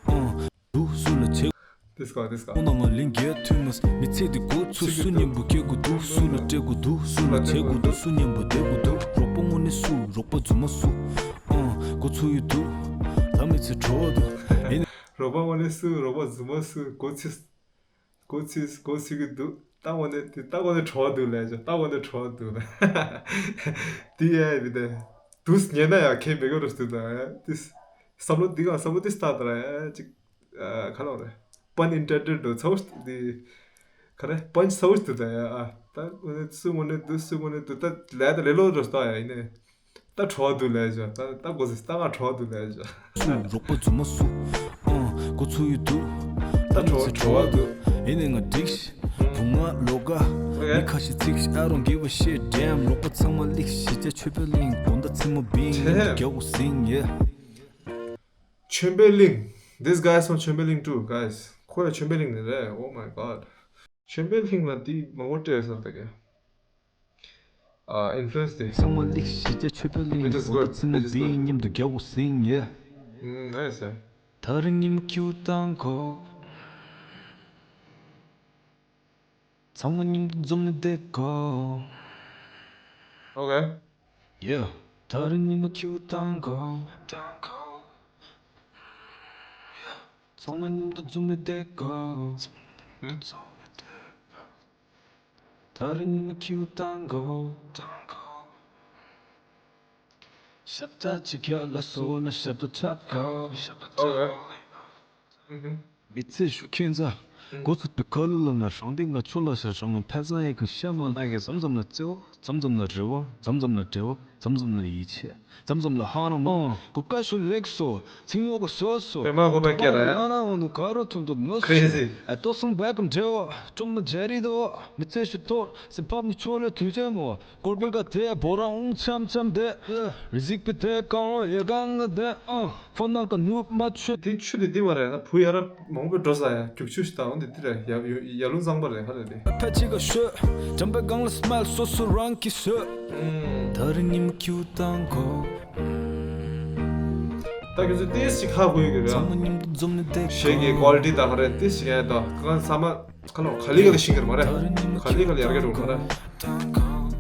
ཨང་། འདུག་སུ་ལ་བྱེད། དེ་སྐོར་དེ་སྐོར། ཁོང་ནང་ང་ལིང་གེ་ཐུན་མོང་མི་ཚེ་འདི་འགོ་ཚུགས་སུ་མཉམ་པོ་སྐྱེ་དགོས་འདུག་སུ་ལ་སྤྲད་དགོས་འདུག་སུ་ལ་བྱེད་དགོས་འདུག་སུ་མཉམ་པོ་བསྡད་དགོས་འདུག་རོགས་པ་དངོས་གནས་སུ་རོགས་པ་རྫུན་མ་སུ། ཨང་། འགོ་ཚུགས་ཡོད་འདུག་ད་མི་ཚེ་བྲོ་བ་འདུག་ཡིན་ན། རོགས་པ་དངོས་གནས་སུ་རོགས་པ་རྫུན་མ་སུ་འགོ་ཚུགས། གོ་ཚིག་གོ་ཚིག་གི་འདུག་ལྟ་བ་ནི་དེ་ལྟ་བ་ནི་བྲོ་བ་འདུག་ལས་ཀྱང་ལྟ་བ་ནི་བྲོ་བ་འདུག་ལ། དེ་ཡ་ཡི་དེ་དུས་ཉན་ན་ཡང་ཁེ་མི་དགོས་རུ་སུ་དང་ཡ་དེ་བསམ་བློ་འདི་ག་བསམ་བློ་དེ་སྟག་དང་ཡ་ཅིག་ག་ལ་རེད། པན་ཨིན་ཊེན་ཌེཌ་འདུག་ཚ་བོ་དེ་ག་རེ་པན་ཚ་བོ་དེ་དང་ཡ་ཨ་ད་སུ་ངོ་ནས་འདུག་སུ་ངོ་ནས་འདུག་ད་ལས་ད་ལས་ལོ་རུ་སྟག་ཡ་ཡིན་ནས། ད་བྲོ་བ་འདུག་ལས་བྱ། ད་ད་གོ་ཟེར་ད་ང་བྲོ་བ་འདུག་ལས་བྱ། སུ་རོགས་པ་རྫུན་མ་སུ། ཨང་། འགོ་ཚུགས་ཡོད་འདུག་ད་བྲོ་བ་བྲོ་བ་འདུག་ཡིན་ནའི་ང་འགྲིག་ཤི། བུ་ང་ལོ་ག་མི་ཁ་ཤས་ཚིག་ཤི། I don't give a shit damn རོགས་པ་ཚང་མ་ལིག་ཤི་ཅ་ཆོས་པའི་གླིང་དགོང་ད་ཚེ་མ་བིང་ཡིན་དུ་རྒྱག་གོ་སིང་ཡེ། ཆོས་པའི་གླིང་། This guy is from ཆོས་པའི་གླིང་too guys. ཁོ་ཡང་ཆོས་པའི་གླིང་ནས་རེད། Oh my god. ཆོས་པའི་གླིང་ལ་དེ་མང་པོ་སྤྲད་ས་ད་ག་ཨ། ཨིན་ཕུ་ལུ་ཨེན་སི་དེ། ཚང་མ་ལིག་ཤི་ཅ་ཆོས་པའི་གླིང་Which is good, དགོང་ཚེ་མ་which is བིང་good. མཉམ་དུ་རྒྱག་གོ་སིང་ཡེ། ཨུམ། ཨེ་ཟེར། ད་རིང་ཉིན་མོ་ཁྱེའུ་བཏང་གོ། ཚང་མ་མཉམ་དུ་འཛོམས་ནས་བསྡད་དགོས། Okay. Yeah. ད་རེས་ཉི་མ་ཁྱེའུ་བཏང་དགོས། བཏང་དགོས། ཚང་མ་མཉམ་དུ་འཛོམས་ནས་བསྡད་དགོས། ད་རེས་ཉི་མ་ཁྱེའུ་བཏང་དགོས། བཏང་དགོས། ཞབས་བྲོ་ཅིག་ཡར་ལ་སོང་ན་ཞབས་བྲོ་འཁྲབ་དགོས། ཞབས་བྲོ་འཁྲབ་དགོས། མི་ཚེ་ཞུ་ཁྱོད་ཚ། འགོ་ཚུགས་པའི་ཁ་ལོ་ལ་ན་རང་སྡིག་ང་ཆུ་ལ་ཤ་རང་ཕན་ཚང་ཡི་གི་ཤ་མ་ལ་གི་མཚམས་མཚམས་ལ་བརྩེ་བ། མཚམས་མཚམས་ལ་རེ་བ། མཚམས་མཚམས་ལ་འབྲེལ་བ། མཚམས་མཚམས་ལ་ཡིད་ཆེས། མཚམས་མཚམས་ལ་ཧང་རང་མང་གོ་བཀའ་ཞུ་ལེགས་སོ། ཚིག་ངོ་གོ་སོ་སོ། པད་མ་གོ་པད་སྐྱེ་ར་ཡ། ང་ན་འོ་ནུ་ག་རོ་ཐུང་ཐུང་ནོ་སི། Crazy. ཨ་ཏོ་སུང་བད་གམ་འབྲེལ་བ། ཀྲུང་མ་ཇེ་རི་དོ། མི་ཚེ་ཞུ་ཐོར་སེ་ཕབ་ནི་ཆོ་ལེ་དུས་ཆེན་མོ། སྐོར་སྐོར་ག་དེ་བོ་རང་འུང་འཆམ་འཆམ་དེ། རི་ཟིག་པི་དེ་གང་རོ་ཡེ་གང་ལ་དེ། ཨང་ཕོ་ནང་ག་ནུབ་མ་ཆུ། དེ་ཆུ་དེ་འདི་མ་རེད་ན་བུ་ཡ་རབས་མང་པོས་འགྲོ་ས་ཡ་རྒྱུག་ཆུ་ཞིག་དང་འོ་འདི་འདི་རེད་ཡ་ཡ་ལུང་གཙང་པ་རེད་ཧ་རེད་དེ། ཕལ་ཆེ་ག་ཤོད། འགྲམ་པའི་སྒང་ལ་སི་མལ་སོ་སོ་རང་གིས་བཟོས། ད་རེས་ཉི་མ་ཁྱེའུ་བཏང་དགོས། ད་ཁྱོད་ཚོ་ཏེས་ཅིག་ཧ་གོ་ཡོད་གི་རེད་ཨ། ཚང་མ་མཉམ་དུ་འཛོམས་ནས་བསྡད་དགོས། གཞས་ཀྱི་ཀོ་ལི་ཊི་དང་ཧ་རེད་ཏེས་ཅིག་ཡ་ད་གང་ཚང་མ། ཁ་ལོ་ག་ལི་ག་ལི་ཤིང་གི་རེད་མ་རེད། ག་ལི་ག་ལི་ཡར་རྒྱས་འགྲོ་མ་རེད།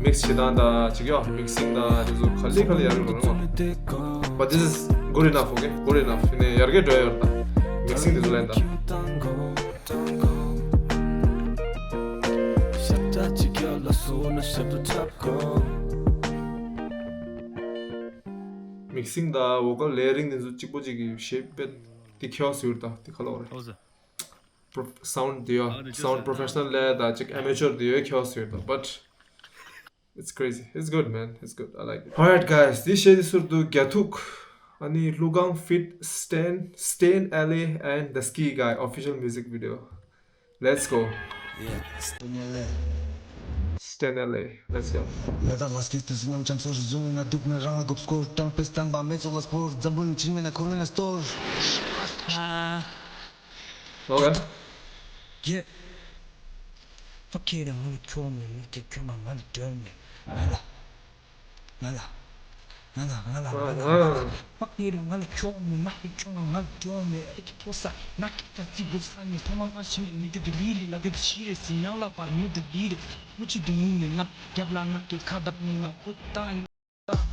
མིག་སི་བྱེད་སྟངས་དང་ཅིག་ཡོ་མིག་སིང་དང་དེ་ཚོ་ག་ལི་ག་ལི་ཡར་རྒྱས་འགྲོ་མ་རེད། But this is good enough, okay? Good enough. ཡིན་ནའི་ཡར་རྒྱས་འགྲོ་ཡོད་ད། མིག་སིང་དེ་ཚོ་ལེན་ད། མིག་སིང་དང་བོ་ཀལ་ལེ་ཡ་རིང་དེ་ཚོ་གཅིག་པོ་གཅིག་གི་ཤེབ་པེད་དེ་ཁྱེའོ་སི་ཡོད་ད་དེ་ག་ལོ་རེད། Pro- sound དེ་ཡོད། Sound professional ལས་ད་ཅིག་amateur དེ་ཡོད་ཁྱེའོ་སི་ཡོད་ད། But it's crazy. It's good, man. It's good. I like it. Alright, guys. འདི་བཤད་དེ་ཟུར་དུ་རྒྱ་ཐུག་ཨ་ནི་ལྷུ་གང་feat Stan, Stan L A and The Ski Guy official music video. Let's go. Yeah, Stan L A. Stan L A. Let's go. ལ་དྭགས་ལ་སྐྱེས་ཏེ་གཟུགས་ཉམས་ཆམ་སོ་རི་བཟུང་ན་སྡུག་ན་རང་ལ་རྒོབ་སྐོར་ཀྲང་པེ་སྟན་པ་མེ་ཚོགས་ལ་སྤོར་འཛམ་བུ་ནི་ཆིན་མེ་ན་ཁོ་རེ་ན་སྟོར། Okay. Yeah. Fuck it, I'm gonna kill me. Make it kill my money, kill me. ང་ལ། ང་ལ། ང་ལ། ང་ལ། ང་ལ། ང་ལ། Fuck it, ང་ལ་ཁྱོད་མི་མ་ཁྱོད་ང་ལ་ཁྱོད་མི་ཨེ་ཁྱོད་ས་ན་ཁྱོད་ས་ཚིག་གུ་ས་ནི་ཐོག་མ་མ་ཤི་མི་དེ་དུ་ལི་ལི་ལ་དེ་ཤི་རེ་སི་ཉང་ལ་པ་མི་དུ་ལི་རེ་མུ་ཆི་དུ་ངུ་ནི་ང་རྒྱབ་ལ་ང་དུ་ཁ་བརྡབ་ནི་ང་ཁུ་ཏང་། Okay.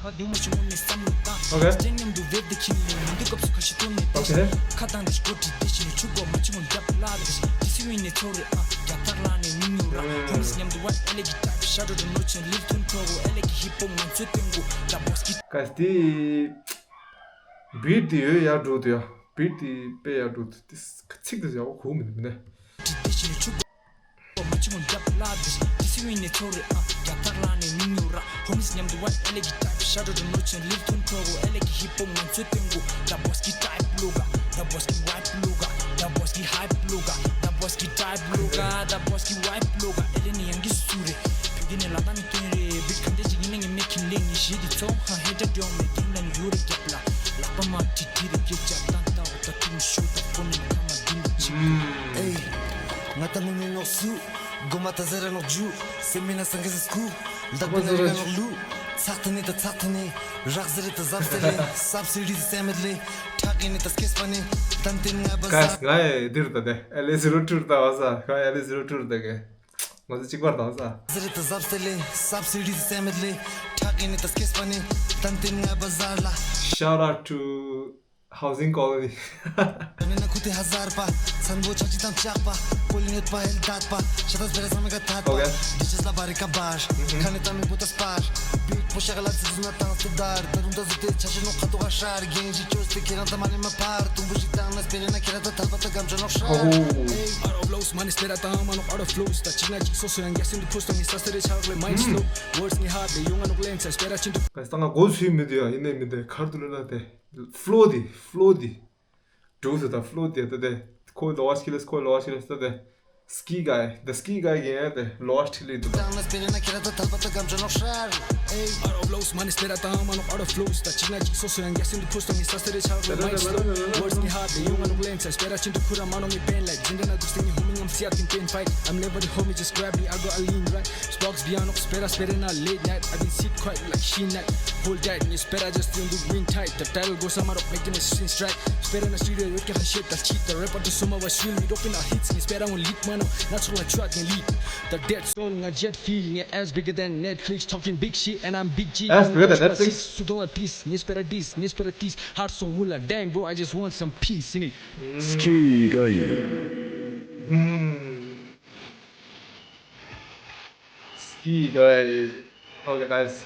Guys, དེ་བིཊ་དེ་ཡོད་ཡར་འགྲོ་དུ་ཡ། བིཊ་དེ་དཔེ་ཡར་འགྲོ་དུ་དེ་ཚིག་དེ་ཡག་པོ་གོ་མི་འདུག་མིན་ན། Guys, ང་ཡི་འདིར་ད་དེ་ཨེ་ལེ་ཟི་རོ་ཊུར་ད་བ་ས་ཁ་ཨེ་ལེ་ཟི་རོ་ཊུར་ད་གེ། ང་ཚོ་གཅིག་པར་དང་ས། Shout out to Housing Colony. Okay. Oh. Guys, ད་ང་གོ་སུས་མི་འདུག་ཡ་ཡིན་ནའི་མི་འདུག་གར་དུ་ལོས་ན་དེ་flow དེ་flow དེ་འགྲོ་ཟེར་ད་flow དེ་ད་དེ་ཁོའི་ལོ་བ་ཤི་ལེས་ཁོའི་ལོ་བ་ཤི་ལེས་ད་དེ་ski guy the ski guy གི་ཡ་དེ་ལོ་བ་ཤི་ལེས་འདུག་ད། Out of flows, money spera ta mano out of flows. Ta chingna chik so so yang yasin du post mi sasere cha ro mic slow. Words ni hard, you wanna blend sa spera chin du kura mano mi pen like. Jinda na du sting homing am siat in pen fight. I'm never the homie, just grab me, I go a lean right. Sparks beyond of spera spera na late night. I've been sick quiet like she night. Hold tight, ni spera just in the wind tight. The title goes I'm out of making a scene strike. Spera na studio, you can shit that cheat. The rapper to suma was real, we open our hits. Ni spera on lead mano, natural like track ni lead. The dead soul, nga jet feel, nga ass bigger than Netflix, talking big shit, and I'm big G. Ass bigger than Netflix. Sudoma peace, nispera this, nispera this, heart so mula, dang bro, I just want some peace, sing it. Ski guy. Ski guy. Okay, guys.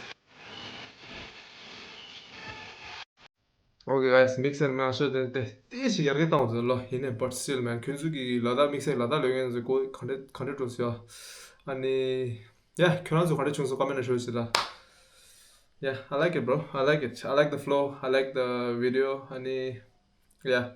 Okay, guys, mix and master དེ་དེ་དེ་ཞིག་ཡར་རྒྱས་བཏང་བ་ཚོ་ལོ་ཡིན་ནས། But still man, ཁྱོད་ཚོ་གི་ལ་དྭགས་mix and ལ་དྭགས་ལོ་ཡན་ཚོ་གོ་ག་འདྲ་ག་འདྲ་འགྲོ་ཟེར་ཡ། ཨ་ནི་ཡ་ཁྱོད་རང་ཚོ་ག་འདྲ་བྱུང་སོང་comment ནང་ཞུ་ཞིག་ལ། Yeah, I like it, bro. I like it. I like the flow. I like the video. ཨ་ནི་yeah,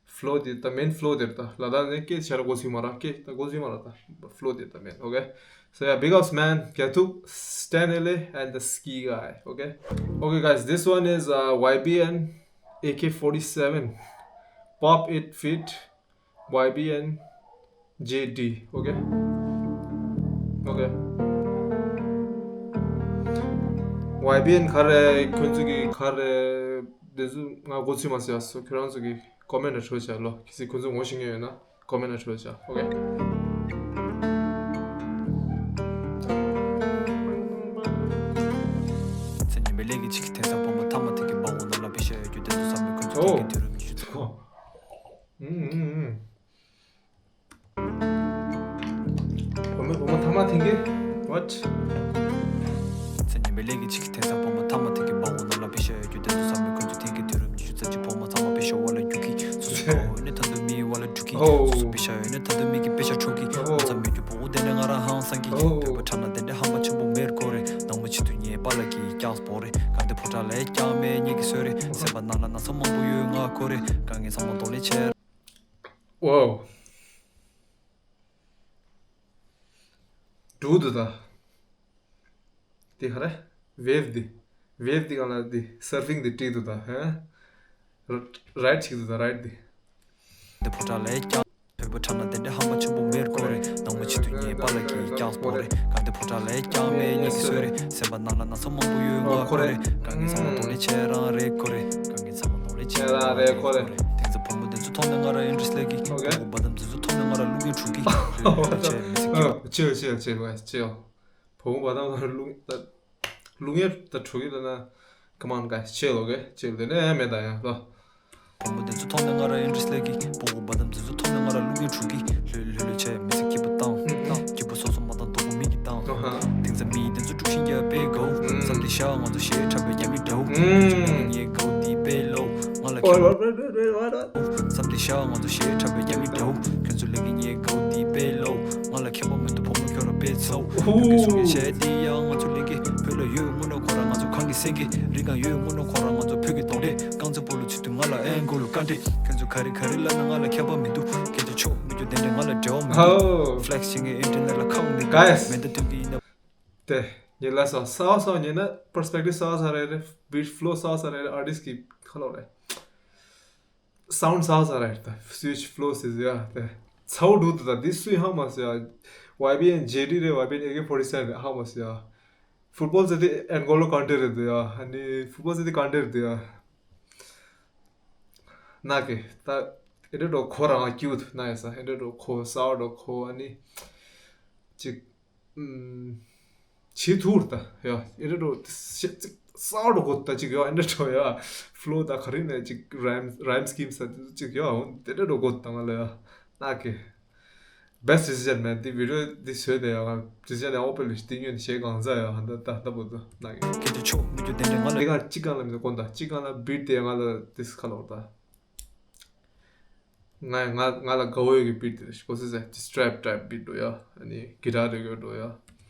flow དེ་ད་main flow དེར་ད་ལ་དྭགས་ནས་སྐད་ཆ་ར་གོ་ཚུལ་མ་ར་སྐད་ད་གོ་ཚུལ་མ་ར་ད་flow དེ་ད་main. Okay. So yeah, big ups, man. Kyathuk, Stan L A, and the Ski Guy. Okay. Okay, guys, this one is uh, Y B N A K forty-seven, Pop It feat Y B N J D. Okay. Okay. Y B N ག་རེ་ཁྱོད་ཚོ་གི་ག་རེ་འདི་ཚོ་ང་གོ་ཚུལ་མ་ཟེར་ཡ་སོ། ཁྱོད་རང་ཚོ་གི་comment ནང་ཞུ་བྱ་ལོ། གལ་སྲིད་ཁྱོད་ཚོ་ངོ་ཤེས་མཁན་ཡོད་ན། Comment ནང་ཞུ་བྱ། Okay. མཚན་ཉིན་པའི་ལས་ཀྱི་ཆིག་གི་དེང་སང་བུ་མོ་ཐ་མ་དེ་གི་འབའ་འོ་ན་ལ་པེ་ཤ་ཡོད་རྒྱུ་དེ་ཚོ་བསམ་མེད་ཀུན་ཚོ་དེ་གི་དུས་རབས་ཉི་ཤུ་ཚོ། ཨུམ་ཨུམ་ཨུམ། བུ་མོ་བུ་མོ་ཐ་མ་དེ་གི་what? མཚན་ཉིན་པའི་ལས་ཀྱི་ཆིག་གི་དེང་སང་བུ་མོ་ཐ་མ་དེ་གི་འབའ་འོ་ན་ལ་པེ་ཤ་ཡོད་རྒྱུ་དེ་ཚོ་བསམ་མེད་ཀུན་ཚོ་དེ་གི་དུས་རབས་ཉི་ཤུ་རྩ་གཅིག་བུ་མོ་ཚང་མ་པེ་ཤ་བ་ལ་རྒྱུག་གི་སོ་སོ་འོ་ནས་ད་དུང་མི་བ་ལ་འགྲོ་གི་སོ་སོ་པེ་ཤ་ཡོད་ནས་ད་དུང་མི་གི་པེ་ཤ་འཕྲོག་གི་ཨོ་ཙམ་མེད་རྒྱུ་བོ་དེ་ནས་ང་རང་ཧང་སང་གི་འདོད་པ་ཁྲ་ན་དེ་འདྲ་ཧམ་པ་ཆེན་པོ་མེར་གོ་རེ་ནང་མ་ཆེ་དུ་ཉེས་པ་ལ་གི་ཀྱག་སྤོ་རེ་གང་དེ་ཕོ་བྲང་ལ་ཀྱག་མེད་ཉེ་གི་སོས་རེ་སེམས་པ་ནང་ལ་ན་ཚ་མང་པོ་ཡོད་ང་གོ་རེ་གང་ངེས་ཚང་མ་གདོང་ལེན་བྱེད། ཨོ། འགྲོ་འདུག་ད། དེ་ག་རེ། wave དེ། wave དེ་གང་ལ་དེ་surfing དེ་བྲིས་འདུག་ད་ཧ། ride བྱེད་འདུག་ད་ride དེ། འདི་ཕོ་བྲང་ལས་ཀྱང་བོད་པ་ཁྲ་ན་དེ་འདྲ་ཧམ་པ་ཆེན་པོ་མེར་གོ་རེ་ནང་མ་ཆེ་དུ་ཉེས་པ་ལ་གི་ཀྱག་སྤོ་རེ་གང་དེ་ཕོ་བྲང་ལས་ཀྱང་མེད་ཉེ་གི་སོས་རེ་སེམས་པ་ནང་ལ་ན་ཚ་མང་པོ་ཡོད་ང་གོ་རེ་གང་ངེས་ཚང་མ་གདོང་ལེན་བྱེད་རང་རེད་གོ་རེ་གང་ངེས་ཚང་མ་གདོང་ལེན་བྱེད་རང་རེད་གོ་རེ་དེང་སང་བུ་མོ་དེ་ཚོ་མཐོང་ནས་ང་ར་ཨེ་འདྲ་སླེབས་གི་བུ་མོ་བ་དམ་དེ་ཚོ་མཐོང་ནས་ང་ར་བླུག་ཡོད་འཁྲུག་གི་ལྷོད་ལྷོད་བྱས་མི་སྲིད་ཀྱི་ཅེའོ་ཅེའོ་ཅེའོ། བུ་མོ་བ་དམ་ང་ར་བླུག་ད་བླུག་ཡོད་ད་འཁྲུག་གི་ད་ན། Come on guys, chill, okay? Chill དེ་ནས་མེད་ད་ཡང་ལོ། བུ་མོ་དེ་ཚོ་མཐོང་ནས་ང་ར་ཨེ་འདྲ་སླེབས་གི་བུ་མོ་བ་དམ་དེ་ཚོ་མཐོང་ནས་ང་ར་བླུག་ཡོད་འཁྲུག་གི་ལྷོད་ལྷོད་ལྷོད་བྱས་མི་སྲིད་སྐྱིད་པོ་བཏང་སྐྱིད་པོ་སོ་སོ་མ་བཏང་དོ་པོ་མི་གི་བཏང་དེང་སང་མི་དེ་ཚོ་དཀྲུག་ཤིང་རྒྱག་པའི་གའུ་བསམ་གྱི་ཤ་ང་ཚོ་ཞེ་འཁྲབ་པའི་རྒྱ་མི་འདྲའུ་ཉེ་གའུ་དེ་པའི་ལོ་ང་ལ་ཁྱད་པར་བསམ་གྱི་ཤ་ང་ཚོ་ཞེ་འཁྲབ་པའི་རྒྱ་མི་འདྲའུ་ཁྱོད་ཚོ་ལས་ཀྱི་ཉེ་གའུ་དེ་པའི་ལོ་ང་ལ་ཁྱད་པར་མི་འདུག་བུ་མོ་ཁྱོད་ར་པའི་ཚོ་ཡོད་གི་སུ་ངས་བྱས་དེ་ཡང་ང་ཚོ་ལས་ཀྱི་བོད་ལ་ཡོད་དངོས་གནས་ཁོ་ར་ང་ཚོ་གང་གི་སེང་གེ་རི་གང་ཡོད་དངོས་གནས་ཁོ་ར་ང་ཚོ་བོད་ཀྱི་གདོང་འདྲེ་རྐང་རྩེད་སྤོ་ལོ་ཆེད་དུ་ང་ལ་ཨེ་མགོ་ལུ་བཀའ་འདྲི་ཁྱོད་ཚོ་ག་རེ་ག་རེ་ལབ་ན་ང་ལ་ཁྱད་པར་མི་འདུག་སྐད་ཆ་ཆོ་མི་རྒྱུ་དེ་འདྲ་ང་ལ་འབྲེལ་བ་མི་འདུག Flex བྱེད་མཁན་ཨིན་ཊར་ནེཊ་ལ་ཁག་མི་འདུག Guys. མེ་མདའ་སྟོན་གྱི་ཡིན་ན། དེ་ཉིན་ལ་སོ་སོ་སོ་ཉིན་ན་perspective སོ་སོ་རེ་རེ་beat flow སོ་སོ་རེ་རེ་artist གི་ཁ་ལོ་རེ་sound སོ་སོ་རེ་ད་switch flow ཟེར་ཟེར་ཡ་དེ་ཚའོ་འགྲོ་དུ་ད་འདི་སུའི་ཧང་མ་ཟེར་ཡ་Y B N J D རེ་Y B N A K forty seven རེ་ཧང་མ་ཟེར་ཡ། Football ཟེར་དེ་N'Golo Kante རེད་འདུག་ཡ། ཨ་ནི་football ཟེར་དེ་Kante རེད་འདུག་ཡ། ན་གི་ད་ཨེ་འདྲ་འགྲོ་ཁོ་རང་ཀིའུ་ཐུ་ན་ཡ་ས་ཨེ་འདྲ་འགྲོ་ཁོ་སའོ་འགྲོ་ཁོ་ཨ་ནི་ཅིག་ཨུམ་བྱེད་ཐུར་ད་ཡ་ཨེ་འདྲ་འགྲོ་ཤེ་ཅིག་སའོ་འགྲོ་ཁོ་ད་ཅིག་ཡ་ཨེ་འདྲ་འགྲོ་ཡ་flow ད་ག་རེ་ནས་ཅིག་rhyme rhyme scheme ས་ཅིག་ཡ་ཨེ་འདྲ་འགྲོ་ཁོ་ད་ང་ལ་ཡ་ན་གི Best decision man. དེ་video དེ་བཟོས་ཏེ་ཡང་decision ཡང་ཨོ་པེ་ལུ་དེ་ཉོན་ཞེ་གང་ཟ་ཡང་ཧ་ད་ད་ད་བུ་དུ་ན་གི་སྐད་ཆ་ཆོ་མི་རྒྱུ་དེ་འདྲ་ང་ལ་དེ་ག་གཅིག་གང་ལ་མི་དགོན་ད་གཅིག་གང་ལ་beat དེ་ང་ལ་this ཁ་ལོ་ད་ང་ང་ང་ལ་དགའ་བོ་ཡོད་གི་beat དེ་ཞིག་གོ་སི་ཟེ་strap type beat འགྲོ་ཡ་ཨ་ནི་གི་ཏར་རེ་གོ་འགྲོ་ཡ།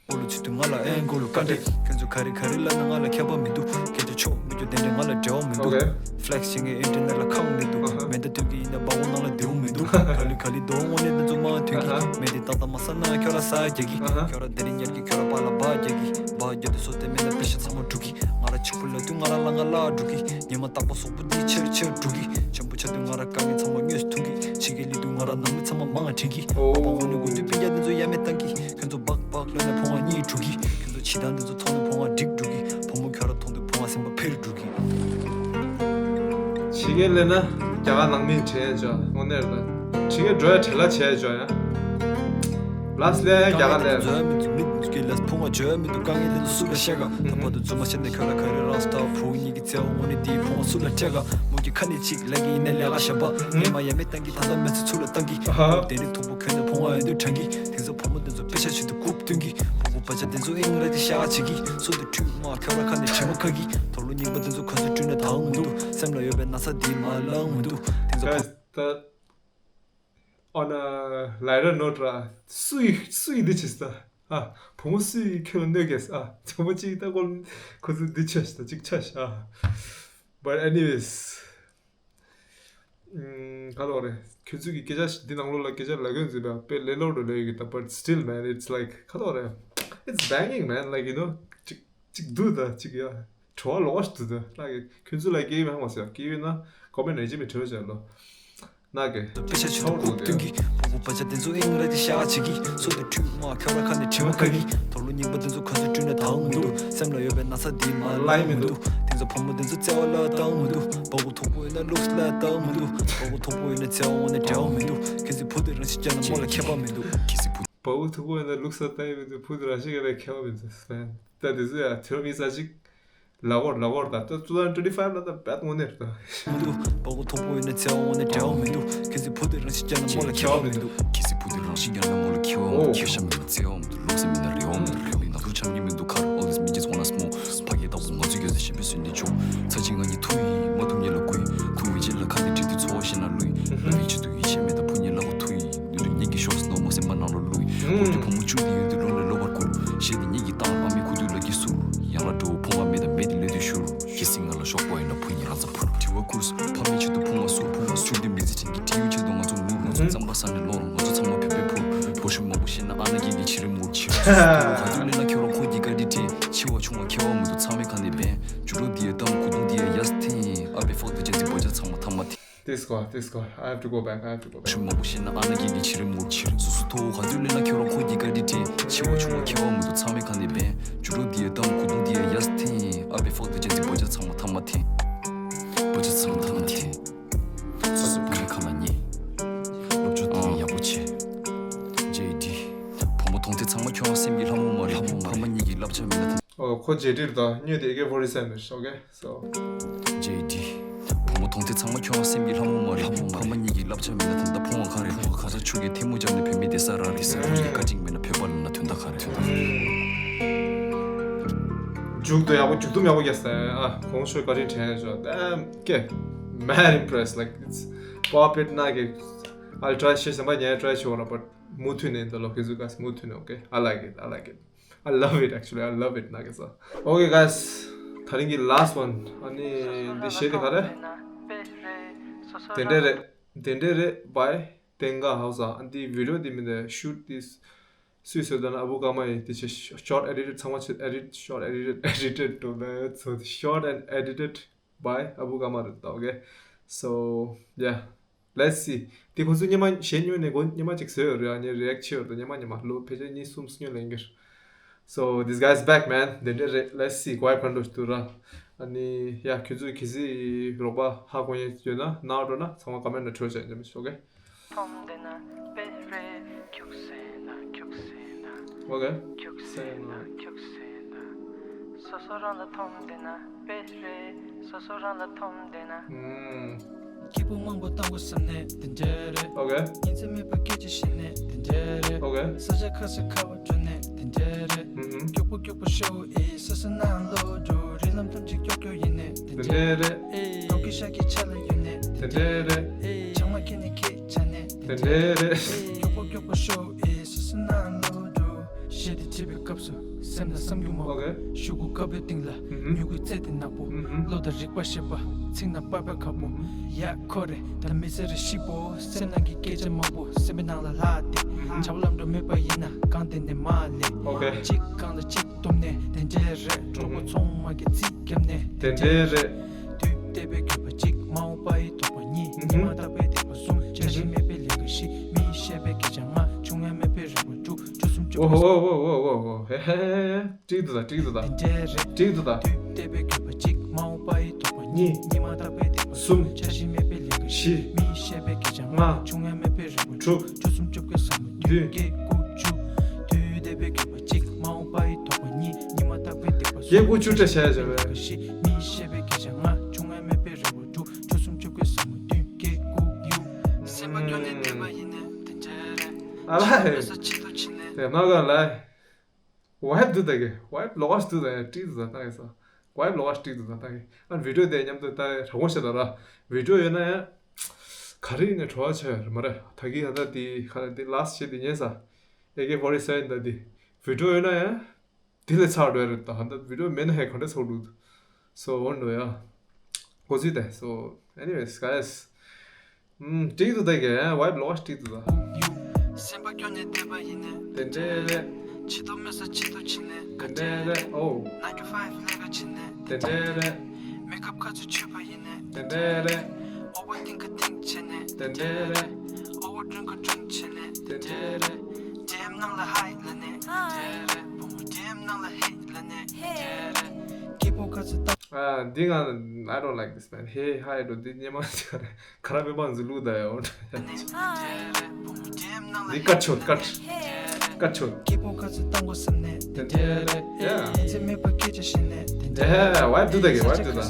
ཨོ་ལུ་ཆུ་དུ་ང་ལ་ཨེ་མགོ་ལུ་བཀའ་འདྲི་ཁྱོད་ཚོ་ག་རེ་ག་རེ་ལབ་ན་ང་ལ་ཁྱད་པར་མི་འདུག་སྐད་ཆ་ཆོ་མི་རྒྱུ་དེ་འདྲ་ང་ལ་འབྲེལ་བ་མི་འདུག Okay. Flex བྱེད་མཁན་ཨིན་ཊར་ནེཊ་ལ་ཁག་མི་འདུག Uh-huh. མེ་མདའ་སྟོན་གྱི་ཡིན་ན་འབའ་བོ་ནང་ལ་རྡེའུ་མི་འདུག་ག་ལི་ག་ལི་རྡོ་དངོས་གནས་དེ་ཚོ་མ་ཐོན་གྱི Uh-huh. མེ་དེ་ཏག་ཏག་མ་ཟ་ན་ཁྱོད་ར་ཟ་རྒྱག་གི Uh-huh. ཁྱོད་ར་དེ་རིང་ཉལ་གྱི་ཁྱོད་ར་པ་ལ་བ་རྒྱག་གི་བ་ རྒྱ་དུ་སོ་དེ་མེད་ན་པེ་ཤ་ཚང་མ་འགྲུབ་ཀྱི། ང་ར་ཕྱུག་པོ་ལ་དུས་ང་ར་ལ་ང་ལ་འགྲུབ་ཀྱི། ཉི་མ་རྟག་པ་སོག་པོ་འདི་ཆེར་ཆེར་འགྲུབ་ཀྱི། ཆེན་པོ་ཆ་དུས་ང་ར་དཀའ་ངལ་ཚང་མ་དངོས་སུ་ཐུག་གི། ཕྱི་རྒྱལ་ལི་དུས་ང་ར་ནང་མི་ཚང་མ་མང་ང་དྲན་གྱི། ཨོ། ཨ་ཕ་དངོས་གནས་དགོས་དུས་སྤུན་ཀྱག་འདི་ཚོ་ཡ་མེད་བཏང་གི། ཁྱོད་ཚོ་སྦག་སྦག་ལོན་ནས་ཕོ་ང་གཉིད་འགྲོ་གི། ཁྱོད་ཚོ་བྱེད་སྟངས་འདི་ཚོ་མཐོང་ནས་ཕོ་ང་འགྲིག་འགྲོ་གི། བུ་མོ་ཁྱོད་ར་མཐོང་དུས་ཕོ་ང་སེམས་པ་འཕེལ་འགྲོ་གི། ཕྱི་རྒྱལ་ལས་ན་རྒྱ་གར་ནང་མི་བྲལ་ཡ་འཇོག་དངོས་གནས་རེད། ད་ཕྱི་རྒྱལ་འགྲོ་ཡ་བྲེལ་བ་ཆེ་ཡ་འཇོག་ཡ། ལས་ལས་ཡ་རྒྱ་གར་ལས། འཛོལ་མི་འདུག་མི་འདུག་གི་ལས་ཕོ་ང་འཇོལ་མི་འདུག་དཀའ་ངལ་ལས་འདུག་སུ་ལ་བཤད་ག་ད་བར་དུ་རྫུན་མ་བཤད་ནས་ཁྱོད་ལ་ག་རེ་རང་སྟ་བུ་གཉིས་ཀྱི་བརྩེ་བ་དངོས་གནས་འདིའི་ཕོ་ང་སུ་ལ་སྤྲད་ག་མོ་གི་ཁ་ནས་གཅིག་ལས་ཀྱི་ཡིན་ནས་ལས་ཀ་གཞན་པ་ངས་མ་ཡ་མེད་བཏང་གི་ད་ལྟ་མེད་ཚེ་ཚུར་ལ་བཏང་གི། ཨ་ཧ། དེ་ནས་མཐུག་པོ་ཁྱོད་ནས་ཕོ་ང་ཡོད་དུས་དྲན་གི། དེང་སང་བུ་མོ་དེ་ཚོ་དཔེ་ཆ་ཆེད་དུ་རྐུབ་སྟོན་གི། ཕྲུ་གུ་པ་ཆ་དེ་ཚོ་ཨིང་ར་ཏི་ཤ་བྱེད་ཀྱི། སུ་དེ་ཁྲུས་མ་ཁྱོད་ར་ཁ་ནས་དྲི་མ་ཁ་གི། དོ་ལོ་རྙིང་པ་དེ་ཚོ་ག་ཚོད་བཀྲུས་ན་དྭངས་མི་འདུག་སེམས་ལ་ཡོད་པའི་ན་ཚ་དེ་མ་ལངས་མི་འདུག་དེ་ཚོ། Guys, the on a lighter note ར། སུ་ཡིས་སུ་ཡིས་འདི་བྱེད་ས། ཨ། བུ་མོ་སུ་ཡིས་ཁྱོད་ལ་གནོད་གས་ཨ། བུ་མོ་གཅིག་ལྟ་སྐོར་ཁོ་ཚོ་འདི་ཆ་ཞིག་ད་གཅིག་ཆ་ཞིག་ཨ། But anyways, ཨུམ། ག་ལོག་རེད། ཁྱོད་ཚོ་གི་སྐད་ཆ་ཞིག་འདི་ནང་ལོགས་ལ་སྐད་ཆ་ལབ་མཁན་ཚོས་ད་དཔེ་ལས་སླ་པོ་འདྲ་ལབ་ཡོད་ཀྱི་ད། But still, man, it's like ག་ལོག་རེད། It's banging, man. Like, you know, ཅིག་ཅིག་འདུག་ད་ཅིག་ཡ། བྲོ་བ་ལོག་འདུག་ད། ལགས་ཀྱི་ཁྱོད་ཚོ་ལ་སྐྱེ་ཡི་མེད་མ་ཟེར། སྐྱེ་ཡོད་ན་ཀོ་མེན་ཊི་ནང་ཅིག་མི་བྲོས་བྱ་ལོ། ན་གི། དཔེ་ཆ་ཆུ་ཚོད་དགུ་བཏོན་གི། ཕྲུ་གུ་པ་ཆ་དེ་ཚོ་ཨིང་ར་ཏི་ཤ་བྱེད་ཀྱི། སུ་དེ་ཁྲུས་མ་ཁྱོད་ར་ཁ་ནས་དྲི་མ་ཁ་གི། དོ་ལོ་རྙིང་པ་དེ་ཚོ་ག་ཚོད་བཀྲུས་ན་དྭངས་མི་འདུག་སེམས་ལ་ཡོད་པའི་ན་ཚ་དེ་མ་ལངས་མི་འདུག་དེང་སང་བུ་མོ་དེ་ཚོ་བརྩེ་བ་ལ་བཏང་མི་འདུག་སྤུ་གུ་མཐུག་པོ་ཡོད་ན་ལུགས་ལ་བཏང་མི་འདུག་སྤུ་གུ་མཐུག་པོ་ཡོད་ན་བརྩེ་བ་དངོས་གནས་འབྲེལ་བ་མི་འདུག་ཁྱེད་ཚོས་བུ་དེ་རང་ཤི་རྒྱག་ན་མོ་ལ་ཁྱད་པར་མི་འདུག་སྤུ་གུ་མཐུག་པོ་ཡོད་ན་ལུགས་ལ་བཏང་ཡི་མི་འདུག་བུ་དེ་རང་ཤི་རྒྱག་ན་ཁྱད་པར་མི་འདུག་ད་དེ་ཚོ་ཡ་དེ་རུ་མི་ས་ཅིག་ལ་གོར་ལ་གོར་ད་ལྟ་two thousand twenty five ལ་ད་བད་དངོས་གནས་རེད་ད། མི་འདུག་སྤུ་གུ་མཐུག་པོ་ཡོད་ན་བརྩེ་བ་དངོས་གནས་འབྲེལ་བ་མི་འདུག་ཁྱེད་ཚོས་བུ་དེ་རང་ཤི་རྒྱག་ན་མོ་ལ་ཁྱད་པར་མི་འདུག་ཁྱེད་ཚོས་བུ་དེ་རང་ཤི་རྒྱག་ན་མོ་ལ་ཁྱད་པར་མི་འདུག་ཁྱེད་ཤ་མི་འདུག་བརྩེ་བ་མི་འདུག་ལུགས་ས་མི་འདུག་རེ་བ་མི་འདུག་རེ་བ་མི་འདུག་ང་ཚོ་འཆམ་གྱི་མི་འདུག་ཁར་all these midgets wanna smoke ཕ་གི་བདག་པོ་ང་ཚོ་གྱོད་ས་ཞེན་པའི་སུན་ནས་འཇོག་ཚ་ཅིག་ང་གཉིས་ཐུག་ཡིན་མ་ཐུག་ཉེ་ལ་བསྐུལ་ཐུག་མི་བྱེད་ལ་ཁ་འདི་བྲིས་དུས་ཚོར་བ་ཞེ་ན་བླུས་ལ་བའི་ཆེད་དུ་ཡིད་ཆེས་མེད་ད་བུ་གཉིས་ལ་གོ་ཐུག་ཡིན་ནུས་དུས་གཉིས་ཀྱི་ཤོག་སི་ནོར་མོ་སེམས་པ་ནང་ལོ་བླུས་འཁོར་གྱི་བུ་མོ་བཅུ་དེ་ཡོད་དུས་ལོ་ནས་ལོ་བར་བསྐུར་ཞེས་དེ་གཉིས་ཀྱི་བཏང་ཨ་མའི་ཁུ་དུས་ལ་གྱི་ཟུར་ཡང་ལ་འགྲོ་བོ་ཕོ་བ་མེད་ད་མེད་དེ་ལོས་དུས་ཤུར་ཁྱི་སིང་ང་ལ་ཤོག་པོ་ཡིན་ན་བུ་གཉིས་རང་ཚ་འཕུར་དྲི་བ་བསྐུར་ཕ་མའི་ཆེད་དུ་ཕུང་བ་སུར་ཕུང་བ་ཆུང་དུས་མི་ཚེ་ཕྲན་གྱི་ཁྲིད་ཡུལ་ཆེད་དུ་ང་ཚོ་ངུར་ང་ཚོ་རྩམ་པ་ཟ་ནས་ལོར་ང་ཚོ་ཚང་མ་བོད་པའི་ཕུར་བོ་ཤུ་མང་པོ་ཤེས་ན་ཨ་ན་རྒན་གྱི་བྱི་རིམ་ངུར་ཕྱིར་ག་དུས་ལས་ན་ཁྱོད་རང་ཁོ་གི་བཀའ་དྲིན་དྲན་འཆི་བ་ཆུང་བ་ཁྱད་པར་མི་འདུག་ཚང་མའི་ཁ་ནས་བན་ཇུ་རོ་འདི་ཡ་དམ་ཁུ་ཏུང་འདི་ཡ་ཡས་ཐེན་ཨ་པེ་ཕག་ཏུ་ཅན་ཚི་བོ་ཇ་ཚང་མ་ཐ་མ་ཐེ། This guy, this guy. I have to go back. I have to go back. ཆུ་མང་པོ་ཤེས་ན་ཨ་ན་རྒན་གྱི་བྱི་རིམ་ངུར་ཕྱིར་སུ་སུ་ཐོ་ག་དུས་ལས་ན་ཁྱོད་རང་ཁོ་གི་བཀའ་དྲིན་དྲན་འཆི་བ་ཆུང་བ་ཁྱད་པར་མི་འདུག་ཚང་མའི་ཁ་ནས་བན་ཇུ་རོ་འདི་ཡ་དམ་ཁུ་ཏུང་འདི་ཡ་ཡས་ཐེན་ཨ་པེ་ཕག་ཏུ་ཅན་ཚི་བོ་ཇ་ཚང་མ་ཐ་མ་ཐེ། བོ་ཇ་ཚང་མ་ཐ་མ་ཐེ། སོ་སོ་བུ་རི་ཁ་ལ་ཉེ། སློབ་སྦྱོང་དེ་ཡག་པོ་བྱེད། ཇེ་ཌི། བུ་མོ་མཐོང་ཐེངས་ཚང་མ་ཁྱོད་རང་སེམས་ཀྱི་ལྷ་མོ་མ་རེད། ཕ་མ་གཉིས་ཀྱི་བསླབ་བྱ་མིན་ན་ད། ཨོ་ཁོ་ཇེ་ཌི་རེད་ད། སྨྱོས་དེ་ཨེ་ཀེ་ཕོར་ཊི་སེ་ཝེན་རེད། ཨོ་ཁེ། སོ། ཇེ་ཌི། བུ་མོ་མཐོང་ཐེངས་ཚང་མ་ཁྱོད་རང་སེམས་ཀྱི་ལྷ་མོ་མ་རེད། ཕ་མ་གཉིས་ཀྱི་བསླབ་བྱ་མིན་ན་ད་ལྟ་ཕུང་བ་ག་རེད། ཕུང་བ་ག་ས་ཆུ་གི་ཐལ་མོ་སྦྱར་ནས་བུད་མེད་བསྡད་ས་རག་རེད་ཟེར། ཁོང་གི་བཀའ་དྲིན་མིན་ན་བོད་པ་ལབ་ན་དོན་དག་ག་རེད། དོན་དག་མཇུག་ཏུ་ཡག་པོ་མཇུག་སྡོམ་ཡག་པོ་རྒྱག་སོང་ཨ། གོང་ཞུས་བཀའ་དྲིན་དྲན་ཞོག་ཨམ་ཀེ། Mad impressed, like, it's pop it ན་གི། I'll try ཞེས་ཟམ་པ་ཉན་try ཞུ་བ་ལ། But མུ་མཐུད་ནས་འདི་ལོ་ཁྱེད་ཚོའི་ག་མུ་མཐུད་ནས། Okay, I like it, I like it, I love it, actually, I love it ན་གི་ས། Okay, guys, ད་རིང་གི་last one. ཨ་ནི་འདི་གཞས་དེ་ག་རེ། དེ་འདྲས་རེད། དེ་འདྲས་རེད། Bye. Thank you. How's that? And the video དེ་མིན་ན་shoot this སུས་བཟོས་འདུག་ན་ཨ་བུ་ཀརྨ་ཡིན། དེ་ཆེ་short edited ཚང་མ་ཆེ་edit, short edited, edited to the, so short and edited by ཨ་བུ་ཀརྨ་རེད་ད། Okay, so yeah, let's see. དེ་ཁོ་ཚོས་སྔོན་མ་གཞས་སྔོན་ནས་གོ་སྔོན་མ་ཅིག་བཟོས་ཡོད་རེད། ཨ་ནི་react བྱས་ཡོད་རེད། སྔོན་མ་སྔོན་མ་ལོ་ཕལ་ཆེར་གཉིས་གསུམ་སྔོན་ལ་ཡིན་གྱི་རེད། So this guy's back, man. དེ་འདྲས་རེད། Let's see. ཁོ་ཡ་ཕན་ཐོགས་ཐུག་ར། ཨ་ནི་ཡ་ཁྱོད་ཚོས་གལ་སྲིད་རོགས་པ་ཧ་གོ་མཁན་ཡོད་ན་ནང་འགྲོ་ན་ཚང་མ་comment ནང་འཕྲོད་བྱ་ཡིན་ཅམ་ཤོག་གེ། ཐོམ་དེ་ན་པེ་རེ། ཁྱུག་སེ་ན་ཁྱུག་སེ་ན། Okay. ཁྱུག་སེ་ན་ཁྱུག་སེ་ན། སོ་སོ་རང་ལ་ཐོམ་དེ་ན་པེ་རེ། སོ་སོ་རང་ལ་ཐོམ་དེ་ན། ཨུམ། སྐྱིད་པོ་མང་པོ་བཏང་དགོས་བསམ་ནས་དེ་འདྲས་རེད། Okay. ཉིན་མཚན་མེད་པར་སྐད་ཆ་བཤད་ནས་དེ་འདྲས་རེད། Okay. ས་ཆ་ཁ་སར་ཁ་བ་འགྲོ་ནས་དེ་འདྲས་རེད། ཨུམ། མགྱོགས་པོ་མགྱོགས་པོ་ཤོག་ཨེ། སོ་སོ་ནང་ལོག་འགྲོ། རི་ལམ་ཐམས་ཅད་ཀྱོག་ཀྱོག་ཡིན་ནས་དེ་འདྲས་རེད། ཨེ། ལོག་གི་ཤག་གི་ཆ་ལ་ཡོད་ནས་དེ་འདྲས་རེད། ཨེ། ཆང་མ་ཁྱེར་ནས་ཁྱེད་ཆ་ནས་དེ་འདྲས་རེད། ཨེ། མགྱོགས་པོ་མགྱོགས་པོ་ཤོག་ཨེ། སོ་སོ་ནང་ལོག་འགྲོ། གཞས་དེ་བྲིས་པའི་སྐབས་སུ་སེམས་ལ་བསམ་རྒྱུ་མང་པོ། Okay. གཞུག་གུ་དཀར་པོའི་སྟེང་ལ་ཨུམ། མྱུ་གུའི་རྩེ་དེ་ནག་པོ། ཨུམ། བློ་དང་ རིག་པ་ཤེས་པ་ཚིག་ན་པ་པ་ཁ་པོ། ཡ་ཁོ་རེ་ད་མི་ཚེ་རེ་ཤི་པོ། སེམས་ནང་གི་སྐད་ཆ་མང་པོ་སེམས་པའི་ནང་ལ་ལྷག་སྟེ། བྱ་བ་ལམ་འགྲོ་མེད་པ་ཡིན་ན་གང་དེ་ནས་མ་ལས། ཨོ་ཁེ། གཅིག་གང་ལ་གཅིག་བསྡོམས་ནས་དེ་འདྲའི་རེད། གྲོགས་པོ་ཚང་མ་གི་རྩིས་བརྒྱབ་ནས་དེ་འདྲའི་རེད། དུས་འདས་པའི་འགྱོད་པ་གཅིག་མ་འོངས་པ་ཡི་དོགས་པ་གཉིས། ཉི་མ་རྟག་པའི་སྡིག་པ་གསུམ། བྱ་བྱེད་མེད་པའི་ལས་ཀ་བཞི། མི་ཤེས་པའི་སྐད་ཆ་ལྔ། བྱུང་ཡ་མེད་པའི་རེ་བ་དྲུག་བཅུ་གསུམ་བཅུ། ཨོ་ཧོ་ཧོ་ཧོ་ཧོ་ཧོ། ཧེ་ཧེ་ཧེ། ཀྲིག་ཏུ་ད། ཀྲིག་ཏུ་ད། དེ་འདྲའི་རེད། ཀྲིག་ཏུ་ད། དུས་འདས་པའི་འགྱོད་པ་གཅིག་མ་འོངས་པ་ཡི་དོགས་པ་གཉིས། ཉི་མ་རྟག་པའི་སྡིག་པ་གསུམ། བྱ་བྱེད་མེད་པའི་ལས་ཀ་བཞི། མི་ཤེས་པའི་སྐད་ཆ་ལྔ། བྱུང་ཡ་མེད་པའི་རེ་བ་དྲུག་བཅུ་གསུམ་བཅོ་བརྒྱད་ཟ་མ་བདུན། བདུན། བརྒྱད་དགུ་བཅུ། དུས་འདས་པའི་འགྱོད་པ་གཅིག་མ་འོངས་པ་ཡི་དོགས་པ་གཉིས། ཉི་མ་རྟག་པའི་སྡིག་པ་གསུམ། བརྒྱད་དགུ་བཅུ་བྱ་བྱེད་མེད་པའི་ལས་ཀ་བཞི། མི་ཤེས་པའི་སྐད་ཆ་ལྔ། བྱུང་ཡ་མེད་པའི་རེ་བ་དྲུག་བཅུ་གསུམ་བཅོ་བརྒྱད་ཟ་མ་བདུན། བརྒྱད་དགུ་གཡུ། སེམས་པ་སྐྱོ་ནས་བསྡད་པ་ཡིན་ནས་དེ་འདྲའི་རེད། ཨ་ལ་ཧེ། ཆེད་དུ་ཕྱིན་ནས་དེ་མ་ག་ལ། ཝའིབ་འདུག་ད་གི། ཝའིབ་ལོགས་ཀ་འདུག་ད་ཡ། ཀྲིག་འདུག་ད་ད་གི་ས། ཝའིབ་ལོགས་ཀ་ཀྲིག་འདུག་ད་ད་གི། ཨ་བི་ཌིའོ་དེ་མཉམ་དུ་ད་རང་དབང་བྱེད་ད་ར། བི་ཌིའོ་ཡོད་ན་ཡ། ག་རེ་ཡིན་ནས་བྲོ་བ་ཆེ་བ་རེད་མ་རེད། ད་གི་ཡ་ད་དེ་ག་རེ་དེ་ལཱསི་ཊི་བྱེད་དེ་ཉན་ས། ཨེ་ཀེ་ཕོར་ཊི་སེ་ཝེན་ད་དེ། བི་ཌིའོ་ཡོད་ན་ཡ། དེ་ལས་ཚར་འགྲོ་ཡ་རེད། ད་ཧ་ད་བི་ཌིའོ་མེད་ན་ཧེ་ག་འདྲ་ཚོགས་འདུག་སོ་འོན་འགྲོ་ཡ། གོ་ཚུལ་དེ། So anyways guys. ཨུམ། ཀྲིག་ཏུ་ད་གི། ཝའིབ་ལོགས་ཀ་ཀྲིག་ཏུ་ད། སེམས་པ་སྐྱོ་ནས་བསྡད་པ་ཡིན་ནས་དེ་འདྲའི་རེད། ཆེད་དུ་མི་ས་ཆེད་དུ་ཕྱིན་ནས་དེ་འདྲའི་རེད། ཨོ། ནའིན་ཊི་ཕའིབ་ལས་ཀ་བྱེད་ནས་དེ་འདྲའི་རེད། མེ་ཁབ་ཁ་ཚུ་མཆོད་པ་ཡིན་ནས་དེ་འདྲའི་རེད། ཨོ་བར་ཐིང་ཀ་ཐིང་བྱེད་ནས་དེ་འདྲའི་རེད། ཨོ་བར་ཌིང་ཀ་ཌིང་བྱེད་ནས་དེ་འདྲའི་རེད། ཇེམ་ནང་ལ་ཧའི་ལ་ནས་དེ་འདྲའི་རེད། བུ་མོ་ཇེམ་ནང་ལ་ཧེ་ལ་ནས་དེ་འདྲའི་རེད། སྐྱིད་པོ་ཁ་ཚུ་ད། ཨ་འདི་ང་I don't like this man. ཧེ་ཧའི་འགྲོ་འདི་སྙེ་མ་ཅིག་རེད། ག་ར་མི་མང་ཟི་ལུག་ད་ཡ་འོ་འདྲ། འདི་ཀ་ཆོད་ཀ་ཀ་ཆོད། སྐྱིད་པོ་ཁ་ཚུ་བཏང་དགོས་བསམ་ནས་དེ་འདྲའི་རེད། ཡ། ཚེ་མེད་པ་སྐད་ཆ་བཤད་ནས་དེ་འདྲའི་རེད། ཝའིབ་འདུག་ད་གི། ཝའིབ་འདུག་ད།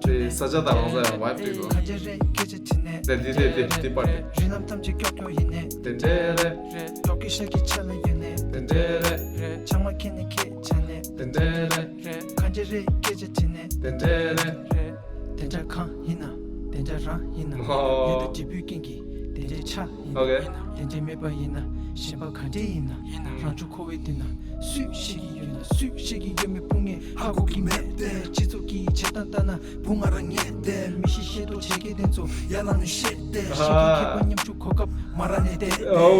དེ་ས་ཆ་དང་རང་ས་ཡ་ཝའིབ་འདུག་ད། ཁ་ཆེ་རེད་སྐད་ཆ་དྲིས་ནས་དེ་འདི་དེ་དེ་འདི་པར་དེ། རི་ལམ་ཐམས་ཅད་ཀྱོག་ཀྱོག་ཡིན་ནས་དེ་འདྲའི་རེད། རེད། ཀྱོག་ཀྱོག་ཤ་གི་ཆ་ལ་ཡོད་ནས་དེ་འདྲའི་རེད། རེད། ཆང་མ་ཁྱེར་ནས་ཁྱེད་ཆ་ནས་དེ་འདྲའི་རེད། རེད། ཁ་ཆེ་རེད་སྐད་ཆ་དྲིས་ནས་དེ་འདྲའི་རེད། རེད། དེ་འདྲ་གང་ཡིན་ན། དེ་འདྲ་རང་ཡིན་ན། ཨོ། ཡོད་དུ་འབྲས་བུའི་རྐྱེན་གྱིས་དེ་འདྲའི་ཆ་ཡིན་ན། ཨོ་ཁེ། ཡིན་ན། དེ་འདྲའི་མེད་པ་ཡིན་ན། གཞན་པ་ག་འདྲའི་ཡིན་ན། ཡིན་ན། རང་བྱུང་འཁོར་བའི་མདུན་ན། སུས་ཤེས་ཀྱི་ཡོད་ན། སུས་ཤེས་ཀྱི་ཡོད་མེད་སྤུ་ངས་ཧ་གོ་གི་མེད་དེ། སྤྱི་ཚོགས་ཀྱི་བྱེད་སྟངས་ལྟར་ན་བུ་ང་རང་ངས་དེ། མི་ཤེས་ཤེས་མདོག་བྱེད་མཁན་དེ་ཚོ་ཡར་ལངས་ནས་བཤད་དེ། ཤེས་ཀྱི་མཁས་པ་མཉམ་ཆུང་གོ་སྐབས་མ་རག་ནས་དེ། ཨོ།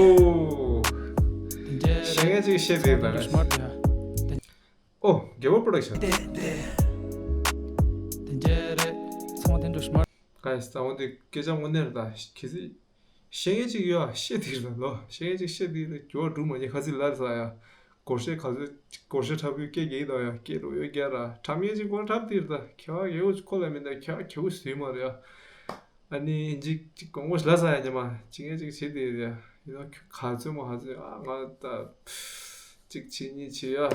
དེ་འདྲའི་ཤེས་མཁན་ཅིག་བཤད་དེ་ལ། ཨོ། རྒྱལ་བ་པྲོ་ཌག་ཤན། དེ་འདྲའི་རེད། ཚང་མ་དེ་འདྲ་ཞིག་མ། ག་ས་འོ་འདི་སྐད་ཆ་དངོས་གནས་རེད་ད། གལ་སྲིད་ཤེས་མཁན་ཅིག་ཡོད་ཨ་བཤད་དེ་རེད་ལོ། ཤེས་མཁན་ཅིག་བཤད་དེ་རེད། འགྱུར་བ་འགྲོ་མ་ཉེས། ཁ་སི་ལར་ས་ཡ། སྒོར་གཞས་ག་ཚོད་སྒོར་གཞས་འཁྲབ་ཡོད་སྐད་རྒྱག་གི་འདུག་ཡ། སྐད་རོ་ཡོད་རྒྱག་ར་འཁྲབ་མཁན་ཅིག་ཁོ་འཁྲབ་དེ་རེད་ད། ཁྱེད་ཨ་ཡེ་བོ་ཁོ་ལ་མིན་ད། ཁྱེད་ཨ་ཁྱེད་བོ་ཟེར་མ་རེད་ཡ། ཨ་ནི་ཅིག་ཅིག་གོང་གོ་ལ་ས་ཡ་ཉི་མ་ཅིག་ངས་ཅིག་བྱེད་དེ་རེད་ཡ། ཡིན་ན་ཁྱོད་ག་ཚོད་མོ་ག་ཚོད་ཨ་ང་ད་ཅིག་བྱེད་གཉིས་བྱེད་ཡ།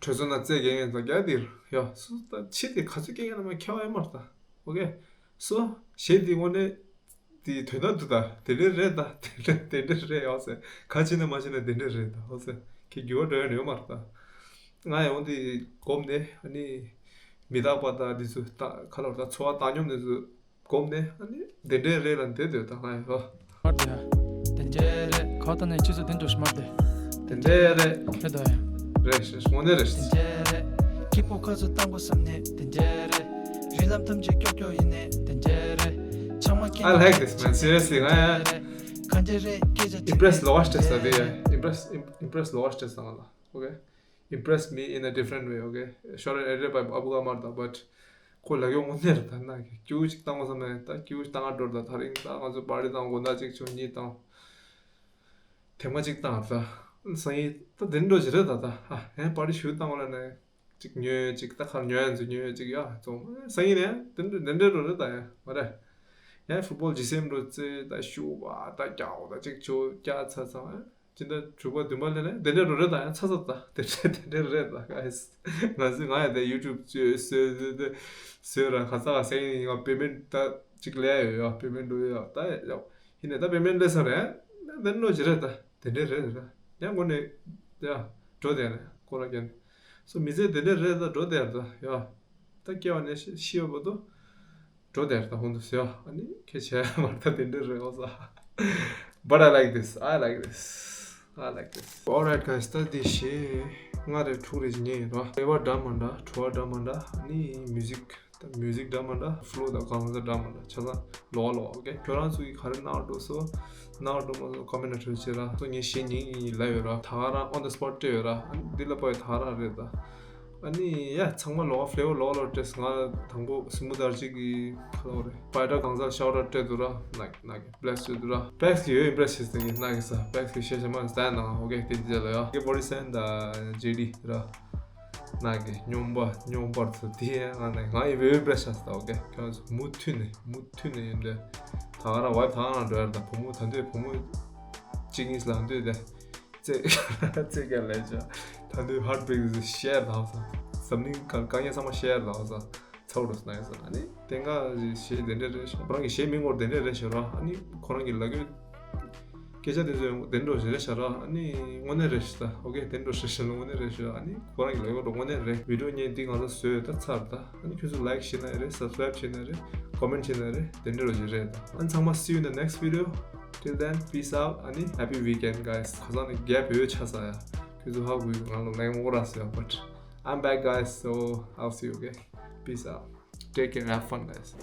གྲོས་ཚོགས་ནང་རྩེད་རྒྱག་མཁན་དང་རྒྱག་དེ་ཡ་སུ་ད་ཕྱི་དེ་ག་ཚོད་རྒྱག་མཁན་ལ་མ་ཁྱད་པར་ཡོད་མ་རེད་ད། ཨོ་ཀེ། སོ་གཞས་དེ་དངོས་གནས་དེ་དོན་དག་འདུག་ད། དེ་འདྲ་རེད་ད། དེ་འདྲ་དེ་འདྲ་རེད། ཨོ་ཟེ་ག་བྱས་ན་མ་བྱས་ན་དེ་འདྲ་རེད་ད། ཨོ་ཟེ་ཁྱེད་འགྱུར་བ་འགྲོ་ཡ་ཡོད་མ་རེད་ད། ང་ཡང་འོ་དེ་སྒོམ་ནས་ཨ་ནི་མི་རྟག་པ་དང་འདི་ཚོ་ད་ག་ལ་བར་ད་འཚོ་བ་བཏང་སྙོམས་འདི་ཚོ། སྒོམ་ནས་ཨ་ནི་དེ་འདྲའི་རེད་ལ་འདི་འདོད་ད་ང་ཡིན་ཧོ། མར་དེ་ཡ། དེ་འདྲའི་རེད། ཁ་ཏོ་ནས་ཅི་སུ་དེ་འདྲ་ཞིག་མར་དེ། དེ་འདྲའི་རེད། རེད་དོ་ཡ། རེད་རེད། དངོས་གནས་རེད། དེ་འདྲའི་རེད། སྐྱིད་པོ་ཁ་ཚུ་བཏང་དགོས་བསམ་ནས་དེ་འདྲའི་རེད། རི་ལམ་ཐམས་ཅད་ཀྱོག་ཀྱོག་ཡིན་ནས་དེ་འདྲའི་རེད། ཆང་མ་ཁྱེར། I like this man. Seriously. ང་ཡ་གང་འདྲ་རེད་སྐད་ཆ་དྲིས། Impress ལོག་ཨ་སྟེ་ས་དེ་ཡ། Impress Impress ལོག་ཨ་སྟེ་ས་ང་ལ། Okay. Impress me in a different way, okay? Shot and edited by Abu Gamar da, but ཁོ་ལ་ཡོང་ངོ་ནེར་ད་ན་ཀྱུ་ཅིག་བཏང་བ་བསམ་ནས་ད་ཀྱུ་ཅིག་བཏང་བ་འགྲོ། ད་ཐ་རིང་ད་ང་ཚོ་པར་ཏི་བཏང་དགོས་ན་གཅིག་བྱུང་གཉིས་བཏང་། དེ་མ་གཅིག་བཏང་ད། སང་ཉིན་ད་དེ་འགྲོ་ཅི་རེད་ད་ད། ཨ་ཧེ་པར་ཏི་ཞུ་བཏང་བ་ལ་ནས་གཅིག་ཉོས་གཅིག་ད་ཁར་ཉོ་ཡ་ཚོ་ཉོས་གཅིག་ཡ་ཚོ་སང་ཉིན་ནས་དེ་འདྲ་དེ་འདྲ་འགྲོ་རེད་ད་ཡ་མ་རེད། ཡ་ཕུཊ་བོལ་ཇི་སེམ་འགྲོ་རྩེ་ད་ཞུ་བ་ད་རྒྱག་ད་གཅིག་བྱུང་རྒྱག་ཚར་ཚར། སྤྱི་ཟླ་དྲུག་པ་བདུན་པ་ལ་ནས་དེ་འདྲ་རོ་རེད་ད་ཡང་ཚ་ཚ་ད་དེ་འདྲ་དེ་འདྲ་རེད་ད་ག་ཡིས། ང་ཚོས་ང་ཡང་དེ་ཡུ་ཊུབ་བཟོས་བཟོས་བཟོས་བཟོས་ར་ག་ས་ག་སེང་ཡིན་ང་པེ་མེན་ཊི་ད་ཅིག་ལས་ཡོད་ཡ། པེ་མེན་ཊི་འགྲོ་ཡོད་ཡ་ད་ཡ་ཡིན་ནས་ད་པེ་མེན་ཊི་ལས་ས་རེད་དེ་འདྲ་ཅི་རེད་ད་དེ་འདྲ་རེད་ར་ཡང་དངོས་གནས་ཡ་འགྲོ་དེ་རེད་ཁོ་ར་ཀྱན་སོ་མི་ཚེ་དེ་འདྲ་རེད་ད་འགྲོ་དེ་ར་ད་ཡ་ད་སྐྱེ་བ་ནས་ཤི་ཤི་བ་བར་དུ། འགྲོ་དེར་ད་ཧོན་དུ་ཟེར་ཨ་ནི་ཁྱེད་བྱས་མར་ད་དེ་འདྲ་རེད་ཨོ་ས། But I like this. I like this. I like this. Alright guys, ད་འདི་ཞེ་ལྔ་རེ་དྲུག་རེ་ཉན་ཡིན་རོ། དཔེ་བ་འདྲ་མ་འདྲ་བྲོ་བ་འདྲ་མ་འདྲ་ཨ་ནི་མིའུ་ཟིག་ ད་མིའུ་ཟིག་འདྲ་མི་འདྲ། ཕོ་ལོ་དང་གང་ཟག་འདྲ་མི་འདྲ། ཆ་ཚང་ལོགས་ལོགས། ཨོ་ཁེ། ཁྱོད་རང་ཚོ་གིས་ག་རེ་གནང་འགྲོ་སོ། གནང་འགྲོ་མ་སོ་ཀོ་མེན་ཊ་བྲིས་བྱེད་ར། སོ་ངས་ཞེ་ཉིན་ཡིན་ལབ་ཡོད་ར། ད་ག་རང་on the spot སྤྲད་ཡོད་ར། ཨ་ནི་འདི་ལ་པའི་ད་ག་རང་རེད་ད། ཨ་ནི་ཡ་ཚང་མ་ལོགས་ཕ་ལེ་ཝར་ལོགས་ལོགས་སྤྲད། ང་དང་པོ་སི་མུ་དར་ཅིག་གི་ཁ་ལོ་རེད། པའི་ད་གང་ཟག་ཤའོ་ཊི་ཨའུཊ་སྤྲད་འདུག་ར། ནག་ནག་བྷི་ལེ་སི་བྱེད་འདུག་ར། པེག་སི་གི་ཡོད་ཨིམ་པི་རེ་སི་བྱེད་ཟེར་གི་ནག་གི་ས་པེག་སི་གི་ཤེས་བྱ་མ་ཟ་ནང་ཨོ་ཁེ། དེ་འདི་ལ་ཡ་ཀེ་ཕོར་ཊི་སེ་ཝེན་དང་ཇེ་ཌི་ར། ནག་གི་སྨྱོན་པ་སྨྱོན་པར་ཚུ་དེ་ང་ནས་ང་ཡི་བེ་བེ་བེ་ཤ་སྟ་ཨོ་ཁེ། ཁྱོད་ཚོ་མུ་མཐུད་ནས་མུ་མཐུད་ནས་ཡིན་དེ། ད་ག་རང་ཝའི་ཕ་ང་ལ་འགྲོ་ཡར་ད། བུ་མོ་ད་འདོད་བུ་མོ་གཅིག་གཉིས་ལ་འདོད་དེ། ཙེ་ཙེ་ག་ལས་ཅ། ད་འདོད་ཧར་ཊི་བྷི་རེག་ཤེར་ད་ཧ་ས། འཛམ་གླིང་ག་ག་ངས་ཚང་མ་ཤེར་ད་ཧ་ས། ཚ་བོ་རོ་སྣང་ཡ་ས། ཨ་ནི་དེ་འགའ་ཞེ་དེ་འདྲ་རེད་ཤག་ཁོ་རང་གི་ཞེ་མི་ངོར་དེ་འདྲ་རེད་ཤག་ར། ཨ་ནི་ཁོ་རང་གི་ལ་གོ་སྐད་ཆ་དེ་ཚོ་དེ་འདྲ་ཞིག་རེད་ཤག་ར། ཨ་ནི་དངོས་གནས་རེད་ཤག་ད་ཨོ་ཁེ། དེ་འདྲ་ཞིག་ཤག་ལ་དངོས་གནས་རེད་ཤག་ཨ་ནི་ཁོ་རང་གི་ལ་གོ་དངོས་གནས་རེད། བི་ཌི་ཡོ་ངས་འདི་ང་ཚོ་བཟོས་ད་ཚར་ད། ཨ་ནི་ཁྱོད་ཚོ་ལའིཀ་བྱེད་ན་རེད། སབ་སི་ཀ་རེབ་བྱེད་ན་རེད། ཀོ་མེན་ཊི་བྱེད་ན་རེད། དེ་འདྲ་ཞིག་རེད་ད། ཨ་ནི་ཚང་མ། see you in the next video. Till then, peace out. ཨ་ནི་happy weekend, guys. ཁ་སང་ནས་གེབ་ཡོད་ཆགས་ས་ཡ། ཁྱོད་ཚོ་ཧ་གོ་ཡོད། ང་ལ་ལན་འོ་ར་ཟེར་ཡ། But I'm back, guys, so I'll see you, okay? Peace out. Take care, have fun, guys.